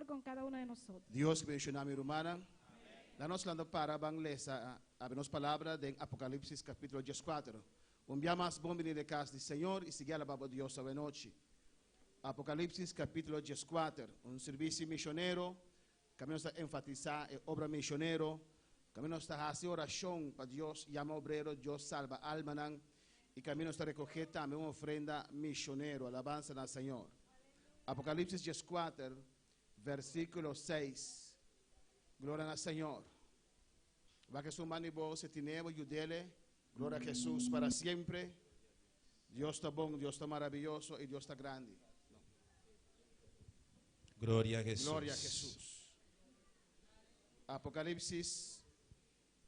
con cada uno de nosotros. Dios bendishoná mi rumannan. Laga nos lanta para ban lesa habri nos palabra den Apokalipsis kapítulo 14. Un bia mas bon bini den kas di Señor i sigui alabá bo Dios awenochi. Apokalipsis kapítulo 14, un sirbishi mishonero. Kaminda nos ta enfatisá e obra mishonero, kaminda nos ta hasi orashon pa Dios yama obrero, Dios salba almanan, i kaminda nos ta rekohé tambe un ofrenda mishonero. Alabansa na Señor. Apokalipsis 14, versíkulo 6. Gloria na Señor. Wak esun man di bo, si tine bo, yud'ele. Gloria a Jesús para siempre. Dios ta bon, Dios ta maraviyoso i Dios ta grandi. Gloria a Jesús. Gloria a Jesús. Apocalipsis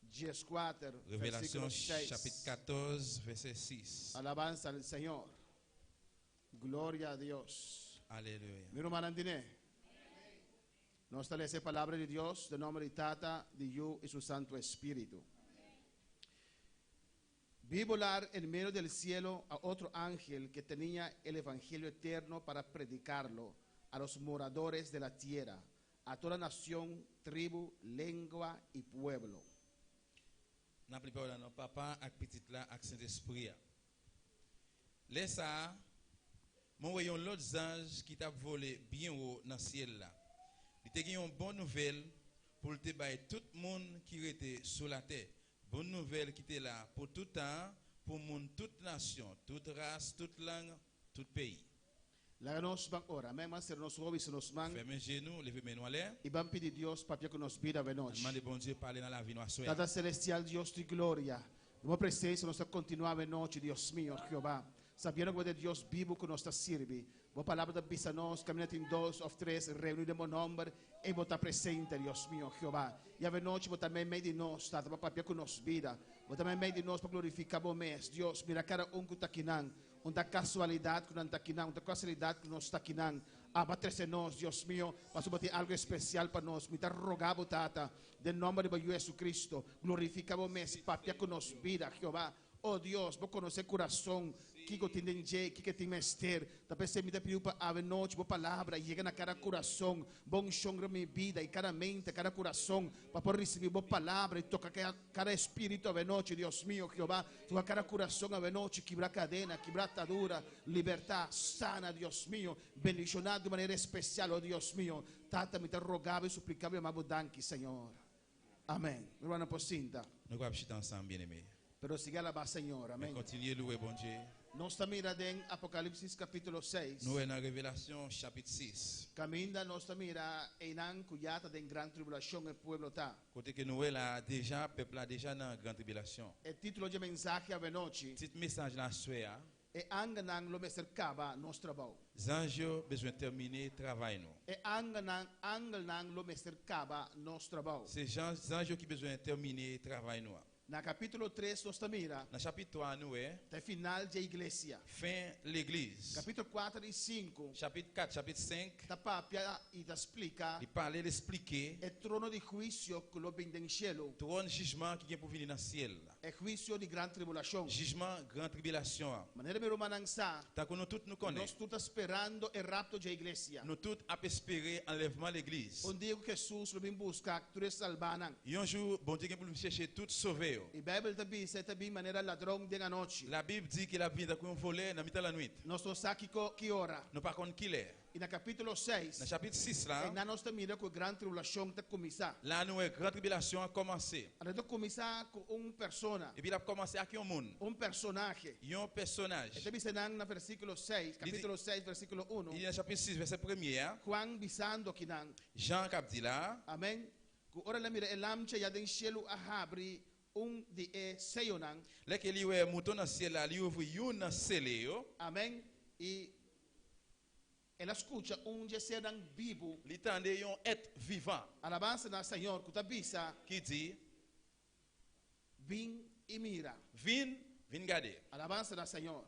14, Revelacion versículo 6. chapit 14 vèsè 6. Alabanza al Señor. Gloria a Dios. Aleluya. Mi rumannan tine. Nos ta lesa e palabra di Dios den nomber di Tata, di Yu i su Santu Espíritu. Vi volar en medio del cielo a otro ángel que tenía el evangelio eterno para predicarlo a los moradores de la tierra, a toda nación, tribu, lengua y pueblo. N ap li pawòl la nan Papa ak Pitit la ak Sentespri a. Lè sa a, mwen wè yon lòt zanj ki t ap vole byen wo nan syèl la. Li te gen yon bon nouvèl pou l te bay tout moun ki rete sou latè, bon nouvèl ki te la pou tout tan an pou moun tout nasyon, tout ras, tout lang, tout peyi. Laga nos ban ora. Amèn. Ban sera nos wowo i nos man. Fèmen je nou, leve men nou anlè. I ban pidi Dios papia ku nos bida Ann awenochi. mande Bondye pale nan lavi nou aswè a. Tata Celestial, Dios di gloria, den bo presencia nos ta continua awenochi, Dios mio, Jehová, sabiendo cu bo ta e Dios bibu cu nos ta sirbi. Bo palabra ta bisa nos, caminda tin dos of tres reuni den bo nomber, ey bo ta presente, Dios mio, Jehová. I awenochi bo ta meimei di nos, Tata, pa papia cu nos bida. Bo ta meimei di nos pa glorifica bo mes. Dios, mira cada un cu ta akinan. Un ta kasualidat ku nan ta kinan, un ta kasualidat ku nos ta kinan. Aba trese nos, Dios mio, pasobra bo tin algu espesial pa nos. Mi ta roga bo, Tata, den nòmber di bo Yu Jesucristo, glorifiká bo mes, papia ku nos bida, Jehová. O Dios, bo konosé kurason, kiko tin den dje, kiko e tin mester. Ta p'esei mi ta pidiu pa awe nochi bo palabra yega na kada kurason. Bo unshon riba mi bida i kada mente, kada kurason, pa por risibí bo palabra i toka kada espíritu awe nochi, Dios mio, Jehová. Toca cada corazón awenochi, kibra cadena, kibra atadura, libertá, sana, Dios mio, bendicioná di un manera especial, oh Dios mio. Tata, mi ta roga bo y suplica bo y ama bo danki, Señor. Amén. Mi rumannan por sinta. Nou kapab chita ansanm, byeneme. Pero sigui alabá Señor. Men Amén. kontinye louwe Bondye. Nos ta mira den Apocalipsis capítulo 6. Nou wè nan Revelasyon chapit 6. Caminda nos ta mira einan cu ya ta den gran tribulacion e pueblo ta. Kote ke nou wè la a deja, pèp la deja nan gran tribilasyon. E título dje mensahe awenochi. Tit mesaj la aswè a. E angelnan lo mester kaba nos trabou. Zanj yo bezwen tèmine travay nou. E angelnan angelnan lo mester kaba nos trabou. Se zanj yo ki bezwen tèmine travay nou a. Na kapítulo tres nos ta mira. Na chapit 3 nou wè. Ta e final dje iglesia. Fen legliz. Kapítulo kuater i sinku. Chapit 4, chapit 5. Ta papia i ta splika. Li pale, li splike. E trono di huisio ku lo bin den shelu. Twòn jijman ki gen pou vini nan syèl la. E huisio di gran tribulashon. Jijman gran tribilasyon an. Manera mi rumannan sa. Tankou nou tout nou konnen. Nos tur ta sperando e rapto dje iglesia. Nou tout ap espere anlèvman legliz. Un dia ku Hesus lo bin buska tur e salbánan. Yon jou, Bondye gen pou l vin chèche tout sove yo. E Beibel ta bisa e ta bin manera ladron den anochi. Labib di ke l ap vin tankou yon volè nan mitan lannwit. Nos no sa kiko ki ora. Nou pa konn ki lè. I na kapítulo 6. Na chapit 6 la. Einan nos ta mira ku e gran tribulashon ta kuminsá. La nou wè gran tribilasyon an kòmanse. Anto e ta kuminsá ku un persona. Epi l ap kòmanse ak yon moun. Un personahe. Yon pèsonaj. E ta bisa nan na versíkulo 6, kapítulo 6, versíkulo 1. Li di nan chapit 6, vèsè premye a. Juan bisando akinan. Jan k ap di la a. Amèn. Ku ora el a mira e lamcha ya den shelu a habri un di e seyonan. Lè ke li wè mouton nan syèl la, li ouvri youn nan sele yo. Amèn. I el a skucha un dje sernan bibu. Li tande yon èt vivan. Alabansa na Señor ku ta bisa. Ki di. Bin i mira. Vin, vin gade. Alabansa na Señor.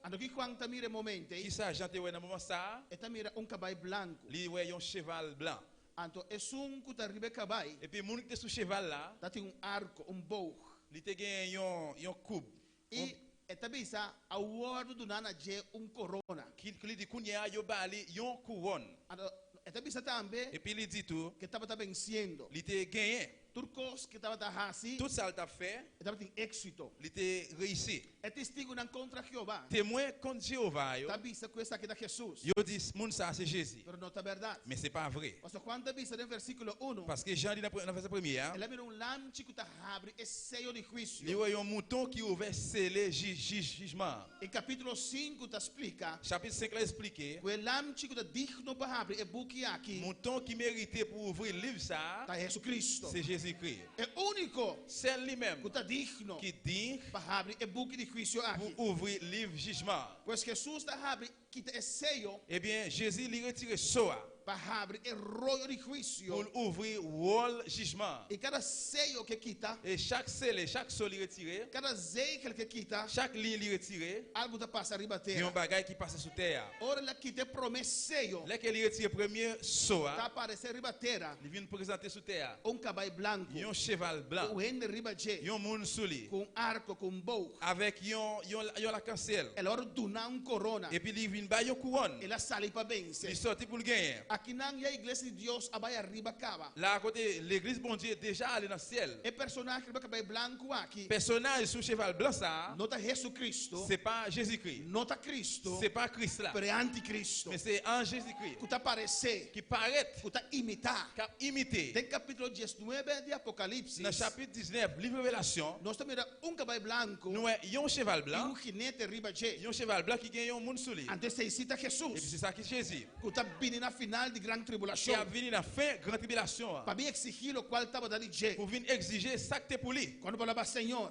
Anto ki Juan ta mira e momento ei? Kisa Jan te wè nan moman sa a? E ta mira un kabai blanku. Li wè yon cheval blan. Anto esun ku ta riba e kabai. Epi moun ki te sou cheval la. Ta tin un arko, un boog. Li te gen yon koub. I e ta bisa, A wòrdu duná na dje un korona. Ki li di, Kounye a yo ba li yon kouwòn. Anto E ta bisa tambe. Epi li di tou. Ku e tabata vensiendo. Li te genyen. Tur kos ku e tabata hasi. Tout sa l t ap fè. E tabatin éksito. Li te reyisi. E testigunan kontra Jehová. Temwen kont Jewova yo. Ta bisa ku esaki ta Hesus. Yo di, Moun sa a se Jezi. Pero no ta bèrdat. Men se pa vre. Pasobra Juan ta bisa den versíkulo unu. Paske Jan di nan vèsè premye a. El a mira un lamchi ku ta habri e seyo di huisio. Li wè yon mouton ki ouvè sele jijman an. E kapítulo sinku ta splika. Chapit 5 la esplike. Ku e lamchi ku ta digno pa habri e buki aki. Mouton ki merite pou ouvri liv sa a. Ta Hesukristu. Se Jezikri. E úniko. Sèl li menm. Ku ta digno. Ki dign. Pa habri e buki di huisio aki. Pou ouvri liv jijman an. Pues Hesus ta habri kita e seyo. Ebyen, Jezi li retire so a. Pa habri e royo di huisio. Pou l ouvri wòl jijman an. I kada seyo ke kita. E chak sele, chak so li retire. Kada zegel ke kita. Chak liy li retire. Algu ta pasa riba tera. Gen yon bagay ki pase sou tè a. Ora el a kita e promé seyo. Lè ke li retire premye so a. Ta aparesé riba tera. Li vin prezante sou tè a. Un kabai blanku. Yon cheval blan. Ku un hende riba dje. Yon moun sou li. Ku un arko, ku un boog. Avèk yon, yon, yon lakansyèl. El a wòrdu duná un korona. Epi li vin bay yon kouwòn. El a sali pa vense. Li sòti pou l genyen. Akinan ya iglesia di Dios a bai ariba kaba. La a kote legliz Bondye deja ale nan syèl. E personahe riba kabai blanku aki. Pèsonaj sou cheval blan sa a. No ta Hesukristu. Se pa Jezikri. No ta Kristu. Se pa Kris la. Pero e antikristu. Men se an Jezikri. Ku ta paresé. Ki parèt. Ku ta imitá. K ap imite. Den kapítulo diesnuebe di Apokalipsis. Nan chapit 19 liv Revelasyon. Nos ta mira un kabai blanku. Nou wè yon cheval I blan. un jinete riba dje. Yon cheval blan ki gen yon moun sou li. Anto esei si ta Hesus. Epi se sa ki Jezi. Ku ta bini na final di gran Ki tribulasyon. ap vini nan fen gran tribilasyon an. Pa bin eksigí lokual tabata di dje. Pou vin egzije sa k te pou li. Kuantu por alabá Señor?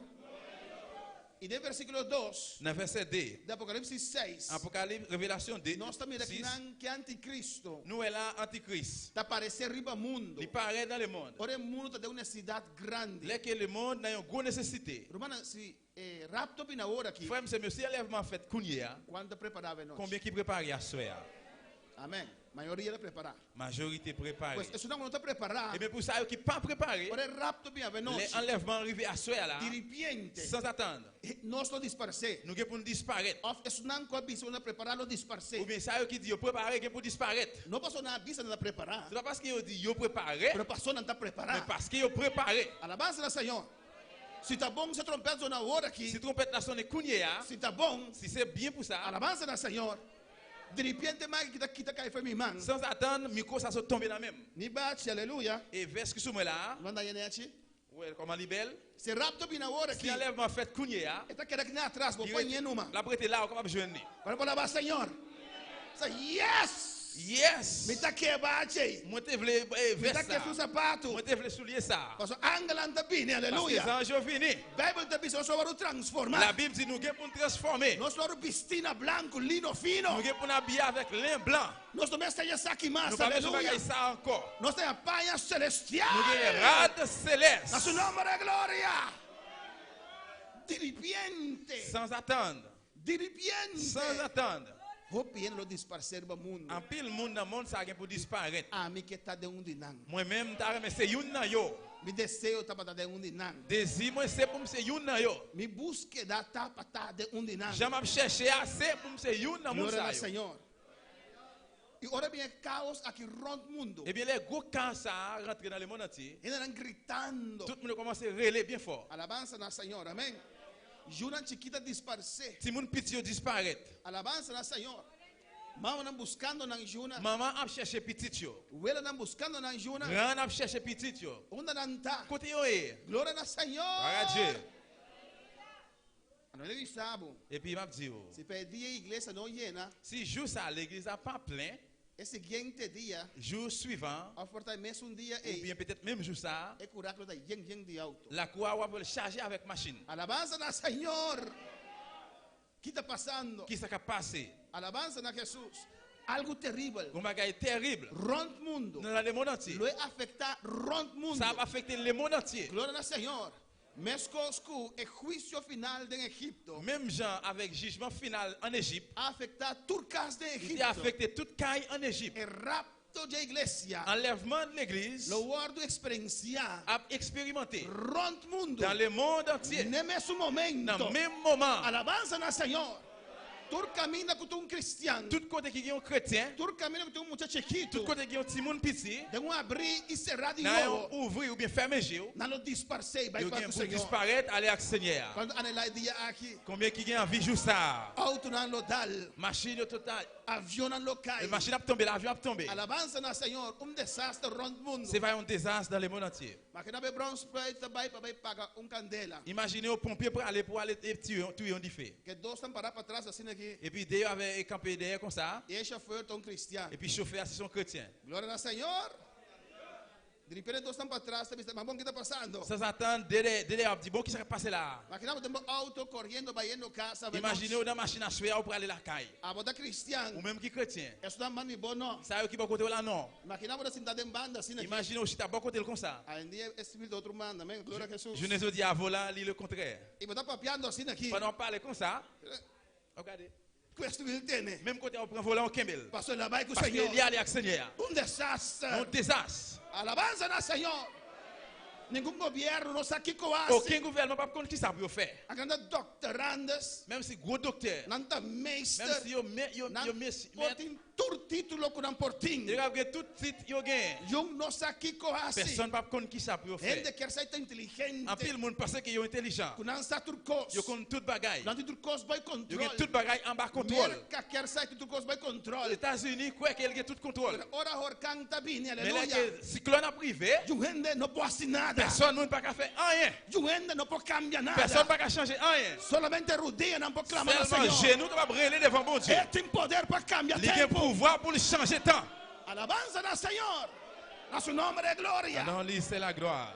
I den versíkulo dos. Nan vèsè 2. Di Apokalipsis seis. Apokalip, Revelasyon 2, Nos ta mira 6. kinan ke antikristo. Nou wè la antikris. Ta paresé riba mundu. Li parèt nan lemond. Ora e mundu ta den un nesesidat grandi. Lè ke lemond nan yon gwo nesesite. Rumannan, si e rapto bini awor aki. Frè m, sè m yo, si anlèvman fèt kounye a. Kuantu ta prepará awe nochi? Konbyen ki prepare aswè a? Amèn. Mayoria ta prepará. Majorite prepare. Pues esunnan ku no ta prepará. Ebyen pou sa yo ki pa prepare. Ora e rapto bin avenochi. Lè anlèvman an rive aswè a la. Diripiente. Sanzatann. Nos lo disparsé. Nou gen pou nou disparèt. Òf esunnan ku a bisa ku nan ta prepará lo disparsé. Oubyen sa yo ki di yo prepare gen pou disparèt. No pasobra nan a bisa nan ta prepará. Se pa paske yo di yo prepare. Pero pasobra nan ta prepará. Men paske yo prepare. Alabansa na Señor. Si ta bon si e trompèt zona awor aki. Si twonpèt la sonnen kounye a. Si ta bon. Si se byen pou sa. Alabansa na Señor. Diripiente Mike ki ta kita kai for mi man. Sans atann, mikwo sa sot tonbe nan men m. Ni bachi, aleluya. E vès ki sou mwen la a. Manda yene achi. Ou wè kòman li bèl? Si rapto bini awor Si aki. anlèvman fèt kounye a. E ta keda aki nan atras, bo Li por rete, ñe numa. l ap rete la, ou kapab jwenn li. Cuando por alabá Señor. Sa, Yes! Yes! Mi ta ke bachi. Mwen te vle Mi vès ta sa ke a. su sapatu. Mwen te vle soulye sa a. Paso angelnan ta bini, Paske aleluya. zanj yo vini. Bijbel ta bisa nos lo wòrdu transformá. Labib di nou gen pou n transfòme. Nos lo wòrdu bistí na blanku, lino fino. Nou gen pou n abiye avèk len blan. Nos no mester esaki mas, Nou pa bezwen aleluya. bagay sa a ankò. Nos ta haña paña selestial. Nou gen rad selès. Na su nòmber e gloria. Diripiente. Sanzatann. Diripiente. Sanzatann. Hopi hende lo disparsé riba mundu. Anpil moun nan mond sa a gen pou disparèt. Ami ke ta den un di nan. Mwen menm m ta renmen se youn nan yo. Mi deseo ta pa ta den un di nan. Dezi mwen se pou m se youn nan yo. Mi búskeda ta pa ta den un di nan. Jan m ap chèche a se pou m se youn nan moun Gloria sa na yo. Señor. I ora bin e kaos aki rònt mundu. Ebyen lè gwo kaos sa a rantre nan lemond antye. Hendenan gritando. Tout moun yo kòmanse rele byen fò. Alabansa na Señor. Amén. Yunan chikit a disparsé. Timoun piti yo disparèt. Alabansa na Señor. Mamanan buskando nan yunan. Manman ap chèche pitit yo. Welanan buskando nan yunan. Grann ap chèche pitit yo. Unda nan ta? Kote yo ye? Gloria na Señor. Gloire a Dieu. Ano mi bisa bo. Epi m ap di ou. Si pa e dia e iglesia no yena. Si jou sa a legliz la pa plen. E siguiente dia. Jou swivan an. Òf por ta e mesun dia ei. Oubyen petèt menm jou sa a. E kurak lo ta yen yen di outo. Lakou a wap chaje avèk machin. Alabansa na Señor! Ki ta pasando? Kisa kap pase? Alabansa na Jesus! Algu teribel. Yon bagay terib. Rònt mundu. Nan lemond antye. Lo e afektá rònt mundu. Sa ap afekte lemond antye. Gloria na Señor! Meskos ku e huisio final den Egipto. Menm jan avèk jijman final ann Ejip. A afektá tur kas den Li te Egipto. afekte tout kay ann Ejip. E rapto dje iglesia. Anlèvman legliz. Lo wòrdu eksperensiá. Ap eksperimante. Rònt mundu. Dan lemond antye. N'e mesun momento. Nan menm moman. Alabansa na Señor! Tur kaminda ku tin un kristian. Tout kote ki gen yon kretyen. Tur kaminda ku tin un mucha chikitu. Tout kote ki gen yon timoun piti. Den un abrí i será di Nan wowo. yon ouvri oubyen fèmen je w. Nan lo disparsé i bai Yo pa gen ku pou Señor. disparèt ale ak Senyè a. Kuantu anhelá e dia aki? Konbyen ki gen anvi jou sa a? Outonan lo dal. Machin yo total. Avionnan lo kai. Machin ap tonbe, lavyon ap tonbe. Alabansa na Señor, un desaster rònt mundu. Se va yon dezas dan lemond antye. Makina be brònspuit ta bai pa bai paga un kandela. Imajine yo ponpye prale pou ale tuye yon dife. Ke dosnan para patras asina aki. Epi de yo ave kanpe dèyè konsa. I e shofèr ta un kristian. Epi shofè a se son kretyen. Gloria na Señor! Di ripente dosnan patras ta bisa, Ma bon, ki ta pasando? Sanzatann, de dèyè yo ap di, Bon, kisa kap pase la a? Makina bo den bo outo koriendo bayendo kas avenochi. Imajine ou nan machin aswè a ou prale lakay. Abo ta kristian. Ou menm ki kretyen. Esnan banda di bo no. Sa yo ki bò kote w la no. Makina bo ta sinta den banda asina aki. Imajine ou chita bò kote l konsa. Awendia e spiritu ta otro banda, amen, gloria a Jesus. Jounen jodi a volan li lekontrè. I bo ta papiando asina aki. Pandan wap pale konsa, wap gade. Ku e spiritu tene. Menm kote a ou pran volan ou kenbe l. Pasobra el a bai ku Paske Señor. li ale ak Senyè a. Un desaster. Yon dezas. Alabansa na Señor. Ningun gobierno no sa kiko hasi. Oken gouvènman pap konn kisa pou yo fè. Nan ta doctorandes. Menm si gwo doktè. Nan ta meester. Menm si yo me, yo, Nan yo mesi, por mèt. tin tur título ku nan por tin. Yo kab gen tout tit yo genyen. Yun no sa kiko hasi. Pèsonn pap konn kisa pou yo fè. Hende kier sa e ta inteligente. Anpil moun panse ke yo entelijan. Ku nan sa tur kos. Yo konn tout bagay. Nan tin tur kos bay Yo control. gen tout bagay anba kontwòl. Merka kier sa e tin tur kos bay control. Etazini kwè ke l gen tout kontwòl. Pero ora horkan ta bini, Men lè aleluya. ke siklòn ap rive. Yun hende no por hasi nada. Pèsonn moun pa ka fè anyen. Yun hende no por kambia nada. Pèsonn pa ka chanje anyen. Solamente rudianan por klama na Sèlman Señor. jenou kapab rele devan Bondye. E tin poder pa kambia Li gen tempu. pouvwa pou l chanje tan. Alabansa na Señor. Na su nomber e gloria. A non li se laglwa.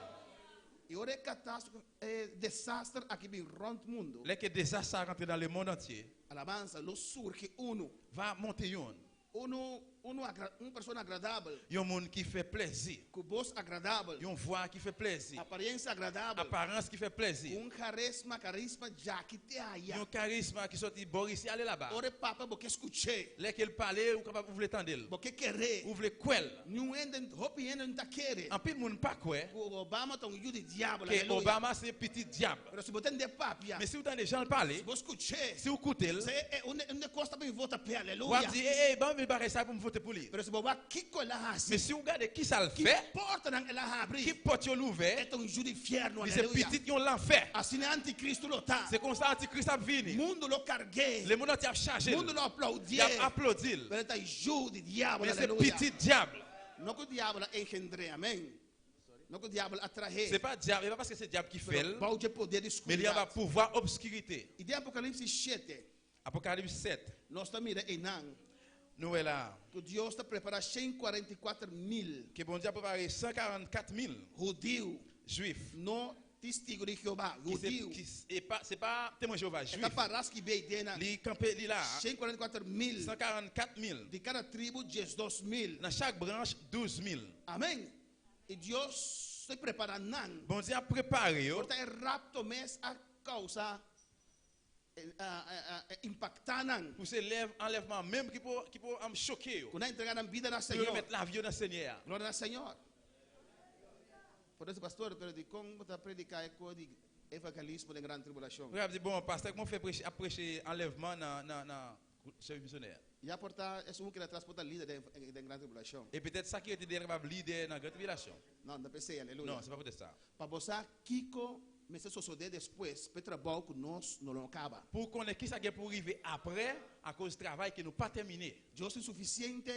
I ora e katastrofe, e desaster aki bin rònt mundu. Lè ke dezas sa a rantre nan lemond antye. Alabansa lo surgi unu. Va monte youn. Unu, unu agra, un persona agradabel. Yon moun ki fè plezi. Ku bos agradabel. Yon vwa ki fè plezi. Apariencia agradabel. Aparans ki fè plezi. Ku un karesma, karisma, djaki te aya. Yon karisma ki soti bor isi ale laba. Ora e papia bo ke skuch'é. Lè ke l pale ou kapab ou vle tande l. Bo ke ker'é. Ou vle kwè l. Niun hende, hopi hende no ta kere. Anpil moun pa kwè. Ku Obama ta un yu di diabel, Ke aleluya. Obama se pitit dyab. Pero si bo tende papia. Men si ou tande jan l pale. Si bo skuch'é. Si ou koute l. Se e un un kos ta bin vota p'e, aleluya. Wap di, Ey, ey, ban m bagay sa pou m vote pou li. Pero si bo wak kiko el a hasi. Men si ou gade kisa l Ki fè. portanan el a habri. Ki pòt yo louvè. E ta un yu di infierno, Li se aleluya. pitit yon lanfè. Asina e anticristo lo ta. Se konsa antikris ap vini. Mundo lo karg'é. Lemond antye ap chaje l. Mundo lo aplaudié. Yap aplodi l. Pero e ta yu di diabel, Men se aleluya. pitit dyab. No ku diabel a engendr'é, amen. No ku diabel a trah'é. Se pa dyab, e pa paske se dyab ki fè l. Pero bou dje poder di Men li anba skuridat. pouvwa obskirite. I den Apokalipsis shete. Apokalipsis 7. Nos ta mira einan. Nou wè la a. Ku Dios ta prepará 144 mil. Ke Bondye a prepare 144 mil. Hudiu. Juif. No Testigu di Jehová. Ki se, Hudiu. ki e pa, se pa Temwen Jewova, E ta Juif. pará skibí einan. Li kanpe li la a. 144 mil. 144 mil. Di kada tribu 12 mil. Nan chak branch 12 mil. Amèn. I Dios ta prepará nan. Bondye ap prepare yo. Por ta e rapto mes a kousa impaktá nan. Pou se lèv anlèvman menm ki pou ki pou am choke yo. Ku nan entregá nan bida na Pou yo Señor. remèt lavi yo nan Senyè a. Gloria na Señor. Por eso, pastor, pero di kon bo ta prediká e kos di evangelismo den gran tribulashon? Ou ap di, bon, pastè, kòman fè preche ap preche anlèvman nan nan nan sèvis misyonè? Ya por ta esun ku ta tras por ta lider den gran tribulashon. E petèt sa ki rete dèyè kapab lidè nan gran tribilasyon. No, no p'esei, aleluya. Non, se pa poutèt sa. Pa bo sa kiko mester sosodé despues p'e trabou ku nos no lo kaba. Pou konnen kisa gen pou rive apre akoz travay ke nou pa tèmine. Dios tin sufisiente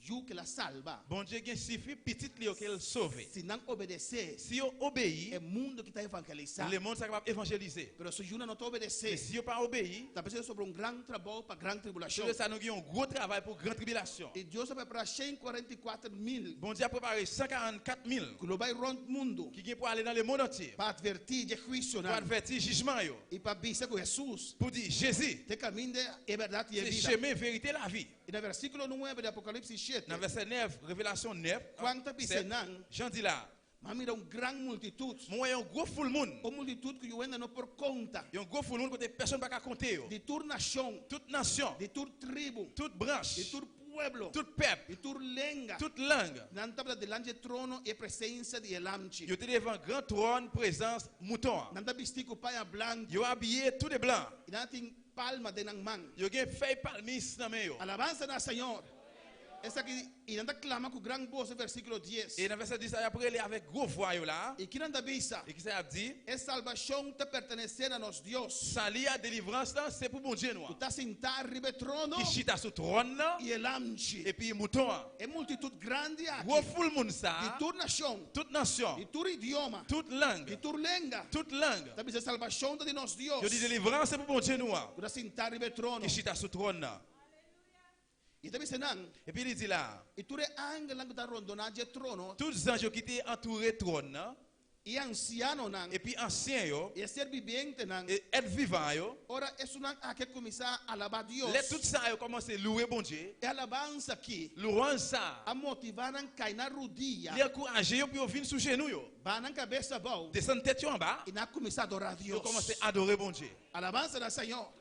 yu ku el a salba. Bondye gen sifi pitit li yo ke l sove. Si nan obedesé. Si yo obeyi. E mundu aki ta evangelisá. Lemond sa kapab evanjelize. Pero si yunan no ta obedesé. Men si yo pa obeyi. Ta p'esei sobra un gran trabou pa gran tribulashon. Se sa nou gen yon gwo travay pou gran tribilasyon. I Dios a prepará 144 mil. Bondye a prepare 144 mil. Ku lo bai rònt mundu. Ki gen pou ale nan lemond antye. Pa atvertí dje huisionan. Pou advèti jijman yo. I pa bisa ku Hesus. Pou di Jezi. T'e kaminda, e bèrdat i e Se bida. chemen, verite, lavi. I na versíkulo 9 di Apokalipsis 7. Nan vèsè 9, Revelasyon 9, Juan ta bisa 7, nan. Jan di la. M'a mira un gran multitut. Mwen wè yon gwo foul moun. Un multitut ku niun hende no por konta. Yon gwo foul moun kote pèsonn pa ka konte yo. Di tur nashon. Tout nasyon. Di tur tribu. Tout branch. Di tur pueblo, Tout pèp, di tur lenga. Tout lang. Nan tabata dilanti e trono i e presensia di e Lamchi. Yo te devan gran twòn prezans Mouton an. Nan ta bistí ku paña blanku. Yo abiye tou de blan. I nan tin palma den nan man. Yo gen fèy palmis nan men yo. Alabansa na Señor! Esaki, i nan ta klama ku gran bos den versíkulo dies. E nan vèsè 10 la y ap rele avèk gwo vwa yo la. I ki nan ta bisa? E kisa y ap di? E salbashon ta pertenesé na nos Dios. Sali a delivrans lan se pou Bondye nou Ku an. ta sintá riba e trono. Ki chita sou twòn nan. I e Lamchi. Epi Mouton an. E multitut grandi aki. Gwo foul moun sa Di a. tur nashon. Tout nasyon. Di tur idioma. Tout lang. Di tur lenga. Tout lang. Ta bisa e salbashon ta di nos Dios. Yo di delivrans se pou Bondye nou an. Ku ta sintá riba e trono. Ki chita sou twòn nan. I ta bisa nan. Epi li di la. I tur e angelnan ku ta rondoná dje trono. Tout zanj yo ki te antoure twòn nan. I e ansianonan. Epi ansyen yo. I e ser bibientenan. E èt vivan an yo. Ora esunnan aki a kuminsá alabá Dios. Lè tout sa yo kòmanse louwe Bondye. E alabansa aki. Louwanj sa a. A motivá nan kai na rudia. Li ankouraje yo pou yo vin sou jenou yo. Baha nan kabes abou. Desann tèt yo anba. I nan a kuminsá adorá Dios. Yo kòmanse adore Bondye. Alabansa na Señor.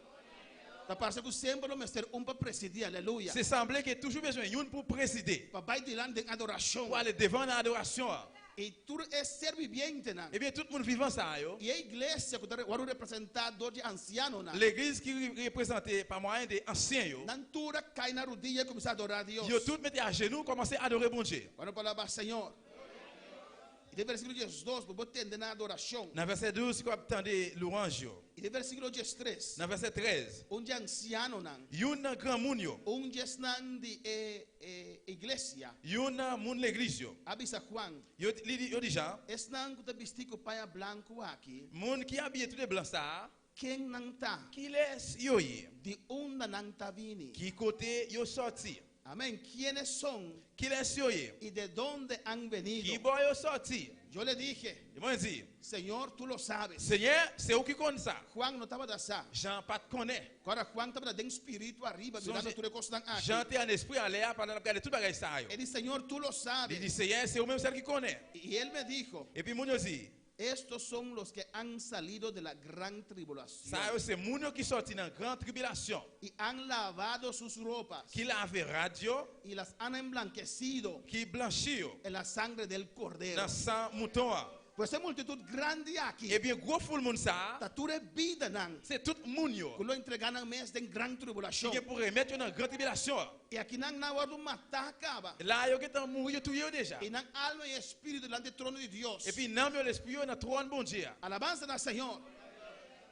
Ta parse ku semper lo mester un pa presidí, aleluya. Se sanble ke toujou bezwen youn pou prezide. Pa bai dilanti den adorashon. Pou ale devan nan adorasyon an. I tur e ser bibientenan. Ebyen tout moun vivan sa a yo. I e iglesia ku ta wòrdu representá dor di ansianonan. Legliz ki reprezante pa mwayen de ansyen yo. Nan tur a kai na rudia i kuminsá adorá Dios. Yo tout mete ajenou kòmanse adore Bondye. Wòrdu pa alabá Señor. I den versíkulo diesdos bo por tende nan adorashon. Nan vèsè 12 ku ap tande louwanj yo. I den versíkulo diestres. Nan vèsè 13. Un dje ansianonan. Youn nan granmoun yo. Un dje esnan di e e iglesia. Youn nan moun legliz yo. A bisa Juan. Yo li di yo di Jan. Esnan ku ta bistí ku paña blanku aki. Moun ki abiye tou de blan sa a. Ken nan ta? Kilès yo ye? Di unda nan ta bini? Ki kote yo sòti? Amén. Quiénes son? Kilès yo ye? Y de dónde han venido? Ki bò yo sòti? Yo le dije. E mwen di. Señor, tú lo sabes. Senyè, se ou ki konn sa. Juan no tabata sa. Jan pa t konnen. Kòrda, Juan tabata den spiritu ariba, mirando tur e kosnan aki. Jan te an espri anlè a pandan l ap gade tout bagay sa yo. E di, Señor, tú lo sabes. Li di, Senyè, se ou menm sèl ki konnen. Y él me dijo. Epi moun yo di. Estos son los que han salido de la gran tribulación. Sa yo se moun yo ki sòti nan gran tribilasyon. Y han lavado sus ropas. Ki lave rad yo. Y las han emblanquecido. Ki blanchi yo. En la sangre del Cordero. Nan san Mouton an. Pues e multitud grandi aki. Ebyen gwo foul moun sa a. Ta tur e bidanan. Se tout moun yo. Ku lo entregá nan mes den gran tribulashon. Ki gen pou remèt yo nan gran tribilasyon an. I aki nan nan a wòrdu matá kaba. La a yo gentan mouri, yo touye yo deja. I nan alma i espíritu dilanti e trono di Dios. Epi nanm yo, lespri yo nan twòn Bondye a. Alabansa na Señor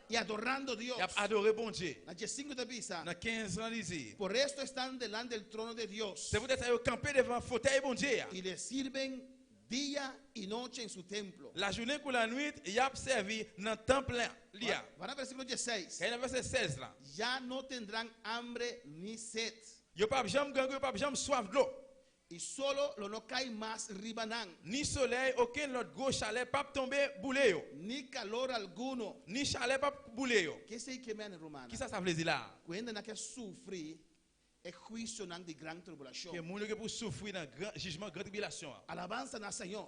i adorando Dios. Y ap adore Bondye. Na diesinku ta bisa. Nan 15 lan li di. Por esto están delante del trono de Dios. Se poutèt sa yo kanpe devan fotèy Bondye a. I le sirven dia i noche en su templo. Lajounen kou lannwit, y ap sèvi nan tanp li a. Van na versíkulo diesseis. Gade nan vèsè 16 la. Ya no tendrán hambre ni sed. Yo pap janm grangou, yo pap janm swaf dlo. I solo lo no kai mas riba nan. Ni solèy, okenn lòt gwo chalè pap tonbe boule yo. Ni kalor alguno. Ni chalè pap boule yo. Ke esei ke men, rumannan? Kisa sa vle di la a? Ku hendenan ke sufri e huisionan di gran tribulashon. Ke moun yo gen pou soufri nan gran jijman gran tribilasyon an. Alabansa na Señor.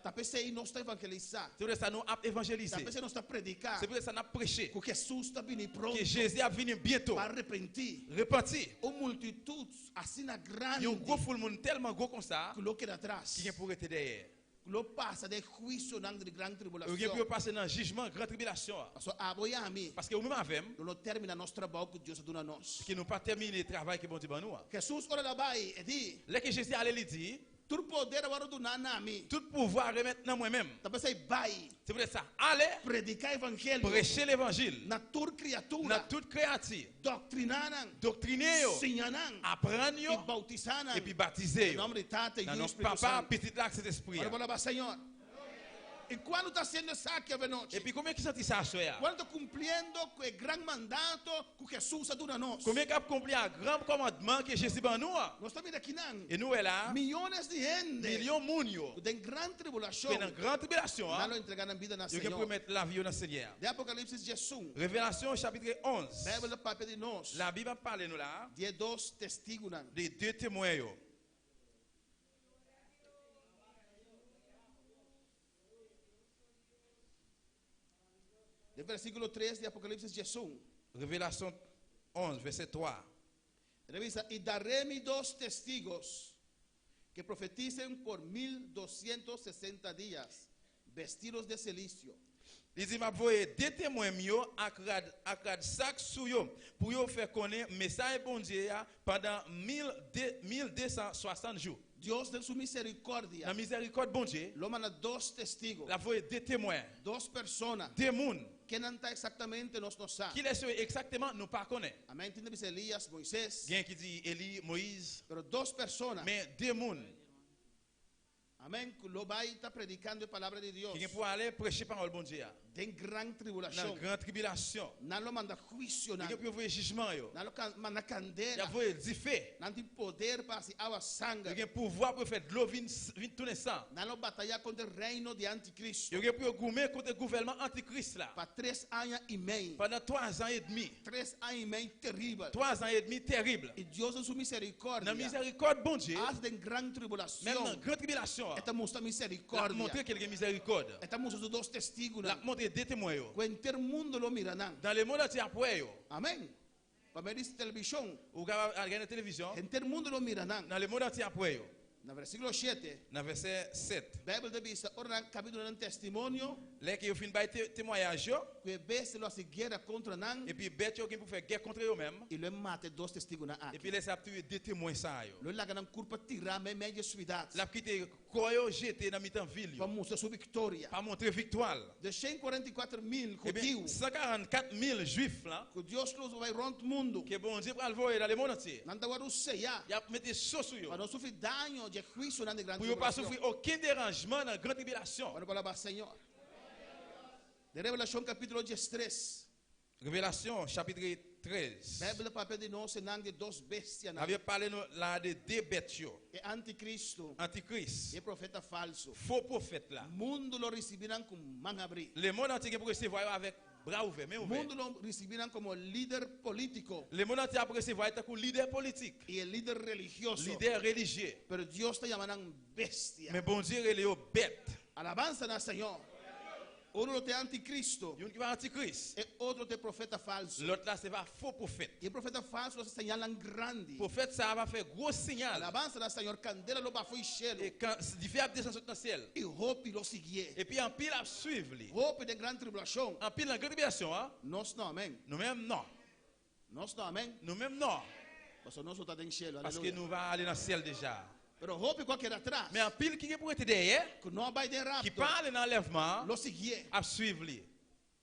Ta p'esei nos ta evangelisá. Se poutèt sa nou ap evanjelize. Ta p'esei nos ta prediká. Se poutèt sa n'ap preche. Ku Hesus ta bini pronto. Ke Jezi ap vini byento. Pa arepentí. Repanti. Un multitut asina grandi. Yon gwo foul moun tèlman gwo konsa. Ku lo keda atras. Ki gen pou rete dèyè. Ku lo pasa den huisionan di gran tribulashon. Yo gen pou yo pase nan jijman gran tribilasyon an. Pasobra abo i ami. Paske ou menm avè m. Lo no terminá nos trabou ku Dios a duna nos. Ke nou pa tèmine travay ke Bondye ban nou an. Hesus ora el a bai, e di. Lè ke Jezi ale li di. Tur poder a wòrdu duná na mi. Tout pouvwa remèt nan mwen menm. Ta p'esei bai. Se poutèt sa, ale. Prediká evangelio. Preche levanjil. Na tur kriatura. Na tout kreyati. Doktriná nan. Doktrine yo. Siña nan. Aprann yo. I boutisá nan. Epi batize yo. Na nòmber di Tata, Yu Nan i non Spiritu Papa, Santu. Pitit la ak Sentespri a. Ora bo alabá Señor. I kuando ta hasiendo esaki avenochi? Epi konbyen ki santi sa aswè a? Kuando ta kumpliendo ku e gran mandato ku Hesus a duna nos? Konbyen kap konpli a gran kòmandman ke Jezi ban nou an? Nos ta mira kinan. E nou wè la. Miyones di hende. Milyon moun yo. Ku den gran tribulashon. Ke nan gran tribilasyon an. Nan lo entrega nan bida na Yo gen Señor. pou remèt lavi yo nan Senyè a. Den Apokalipsis diesun. Revelasyon chapitre 11. Beibel ta papia di nos. Labib ap pale nou la a. Di e dos testigunan. De de temwen yo. Den versíkulo tres di Apokalipsis diesun. Revelasyon 11, vèsè 3. Revisa, y daré mis dos testigos que profeticen por 1260 días, vestidos de cilicio. Li di, M ap voye de temwen m yo ak rad ak rad sak sou yo, pou yo fè konnen mesay Bondye a pandan 1260 jou. Dios den su misericordia Nan mizèrikòd Bondye, lo manda dos testigos, l ap voye de temwen, dos personas. de moun. Ken nan ta exactamente nos no sa. Kilès yo ye egzakteman, nou pa konnen. Amén. Tin ta bisa Elías, Moisés. Gen ki di Eli, Moyiz. Pero dos personas. Men de moun. Amén. Ku lo bai ta predicando e palabra di Dios. Ki gen pou ale preche pawòl Bondye a. Den gran tribulashon. Nan gran tribilasyon. Nan lo manda huisio nan. Yo gen pou yo voye jijman yo. Nan lo manda kandela. Y ap voye dife. Nan tin poder pa hasi awa sanger. Yo gen pouvwa pou yo fè dlo vin tounen san. Nan lo bataya kontra e reino di anticristo. Yo gen pou yo goumen kont gouvèlman antikris la. Pa tres aña i mei. Pandan twazan edmi. Tres aña i mei teribel. Twazan edmi terib. I Dios den su misericordia. Nan mizèrikòd Bondye. Hasta den gran tribulacion. Menm nan gran tribilasyon an. E ta mustra misericordia. L ap montre ke l gen mizèrikòd. E ta mustra su dos testigunan. L ap montre de temwen yo. Ku henter mundo lo mira nan. Dan lemond antye ap wè yo. Amen. Pa medio di televishon. Ou ka al gade nan televizyon. Henter mundo lo mira nan. Nan lemond antye ap wè yo. Na versíkulo shete. Nan vèsè 7. Beibel ta bisa, Ora nan kabi duna nan testimonio. Lè ke yo fin bay temwayaj yo. Ku e bestia lo hasi guera kontra nan. Epi bèt yo gen pou fè gè kontra yo menm. I lo e mata e dos testigunan aki. Epi lè sa ap touye de temwen sa yo. Lo e laga nan kurpa tirá meimei di e suidat. L ap kite kò yo jete nan mitan vil yo. Pa mustra su viktoria. Pa montre viktwa l. De 144 mil hudiu. Ebyen, 144 mil juif lan. Ku Dios lo usa bai rònt mundu. Ke Bondye pral voye nan lemond antye. Nan ta wòrdu seyá. Y ap mete so sou yo. Pa no sufri daño di e huisionan di gran Pou yo pa tribulashon. soufri okenn deranjman nan gran tribilasyon. Ban alabá Señor. Den Revelashon kapítulo 13. Revelashon chapit 13. Beibel ta papia di nos einan di dos bestianan. Biblia papia nos la di de bèt yo. E antikristu. Antikris. E profeta falsu. Fo pwofèt la. Mundu lo risibí nan ku man habrí. Lemond antye pou resevwa yo avèk bra ouvè, men ouvè. Mundu lo risibí nan komo lider polítiko. Lemond antye ap resevwa yo tankou lidè politik. I e lider religioso. Lidè relijye. Pero Dios ta yama nan bestia. Men Bondye rele yo bèt. Alabansa na Señor. Uno lo ta antikristu. Yon ki va antikris. E otro ta profeta falsu. Lòt la se va fo pwofèt. I e profeta falsu lo hasi señalnan grandi. Pwofèt sa va fè gwo siyal. Alabansa na Señor. Kandela lo baha for di shelu. E kan dife ap desann sot nan syèl. I hopi lo siguié. Epi anpil ap suiv li. Hopi den gran tribulashon. Anpil nan gran tribilasyon, en? Nos no, amèn. Nou menm non. Nos no, amèn. Nou menm non. Paske nos ta den shelu. Paske Aleluya. nou va ale nan syèl deja. Pero hopi ku a keda atras. Men anpil ki pou rete dèyè, Ku no a bai den ki rapto. pa ale nan anlèvman, Lo siguié. ap suiv li.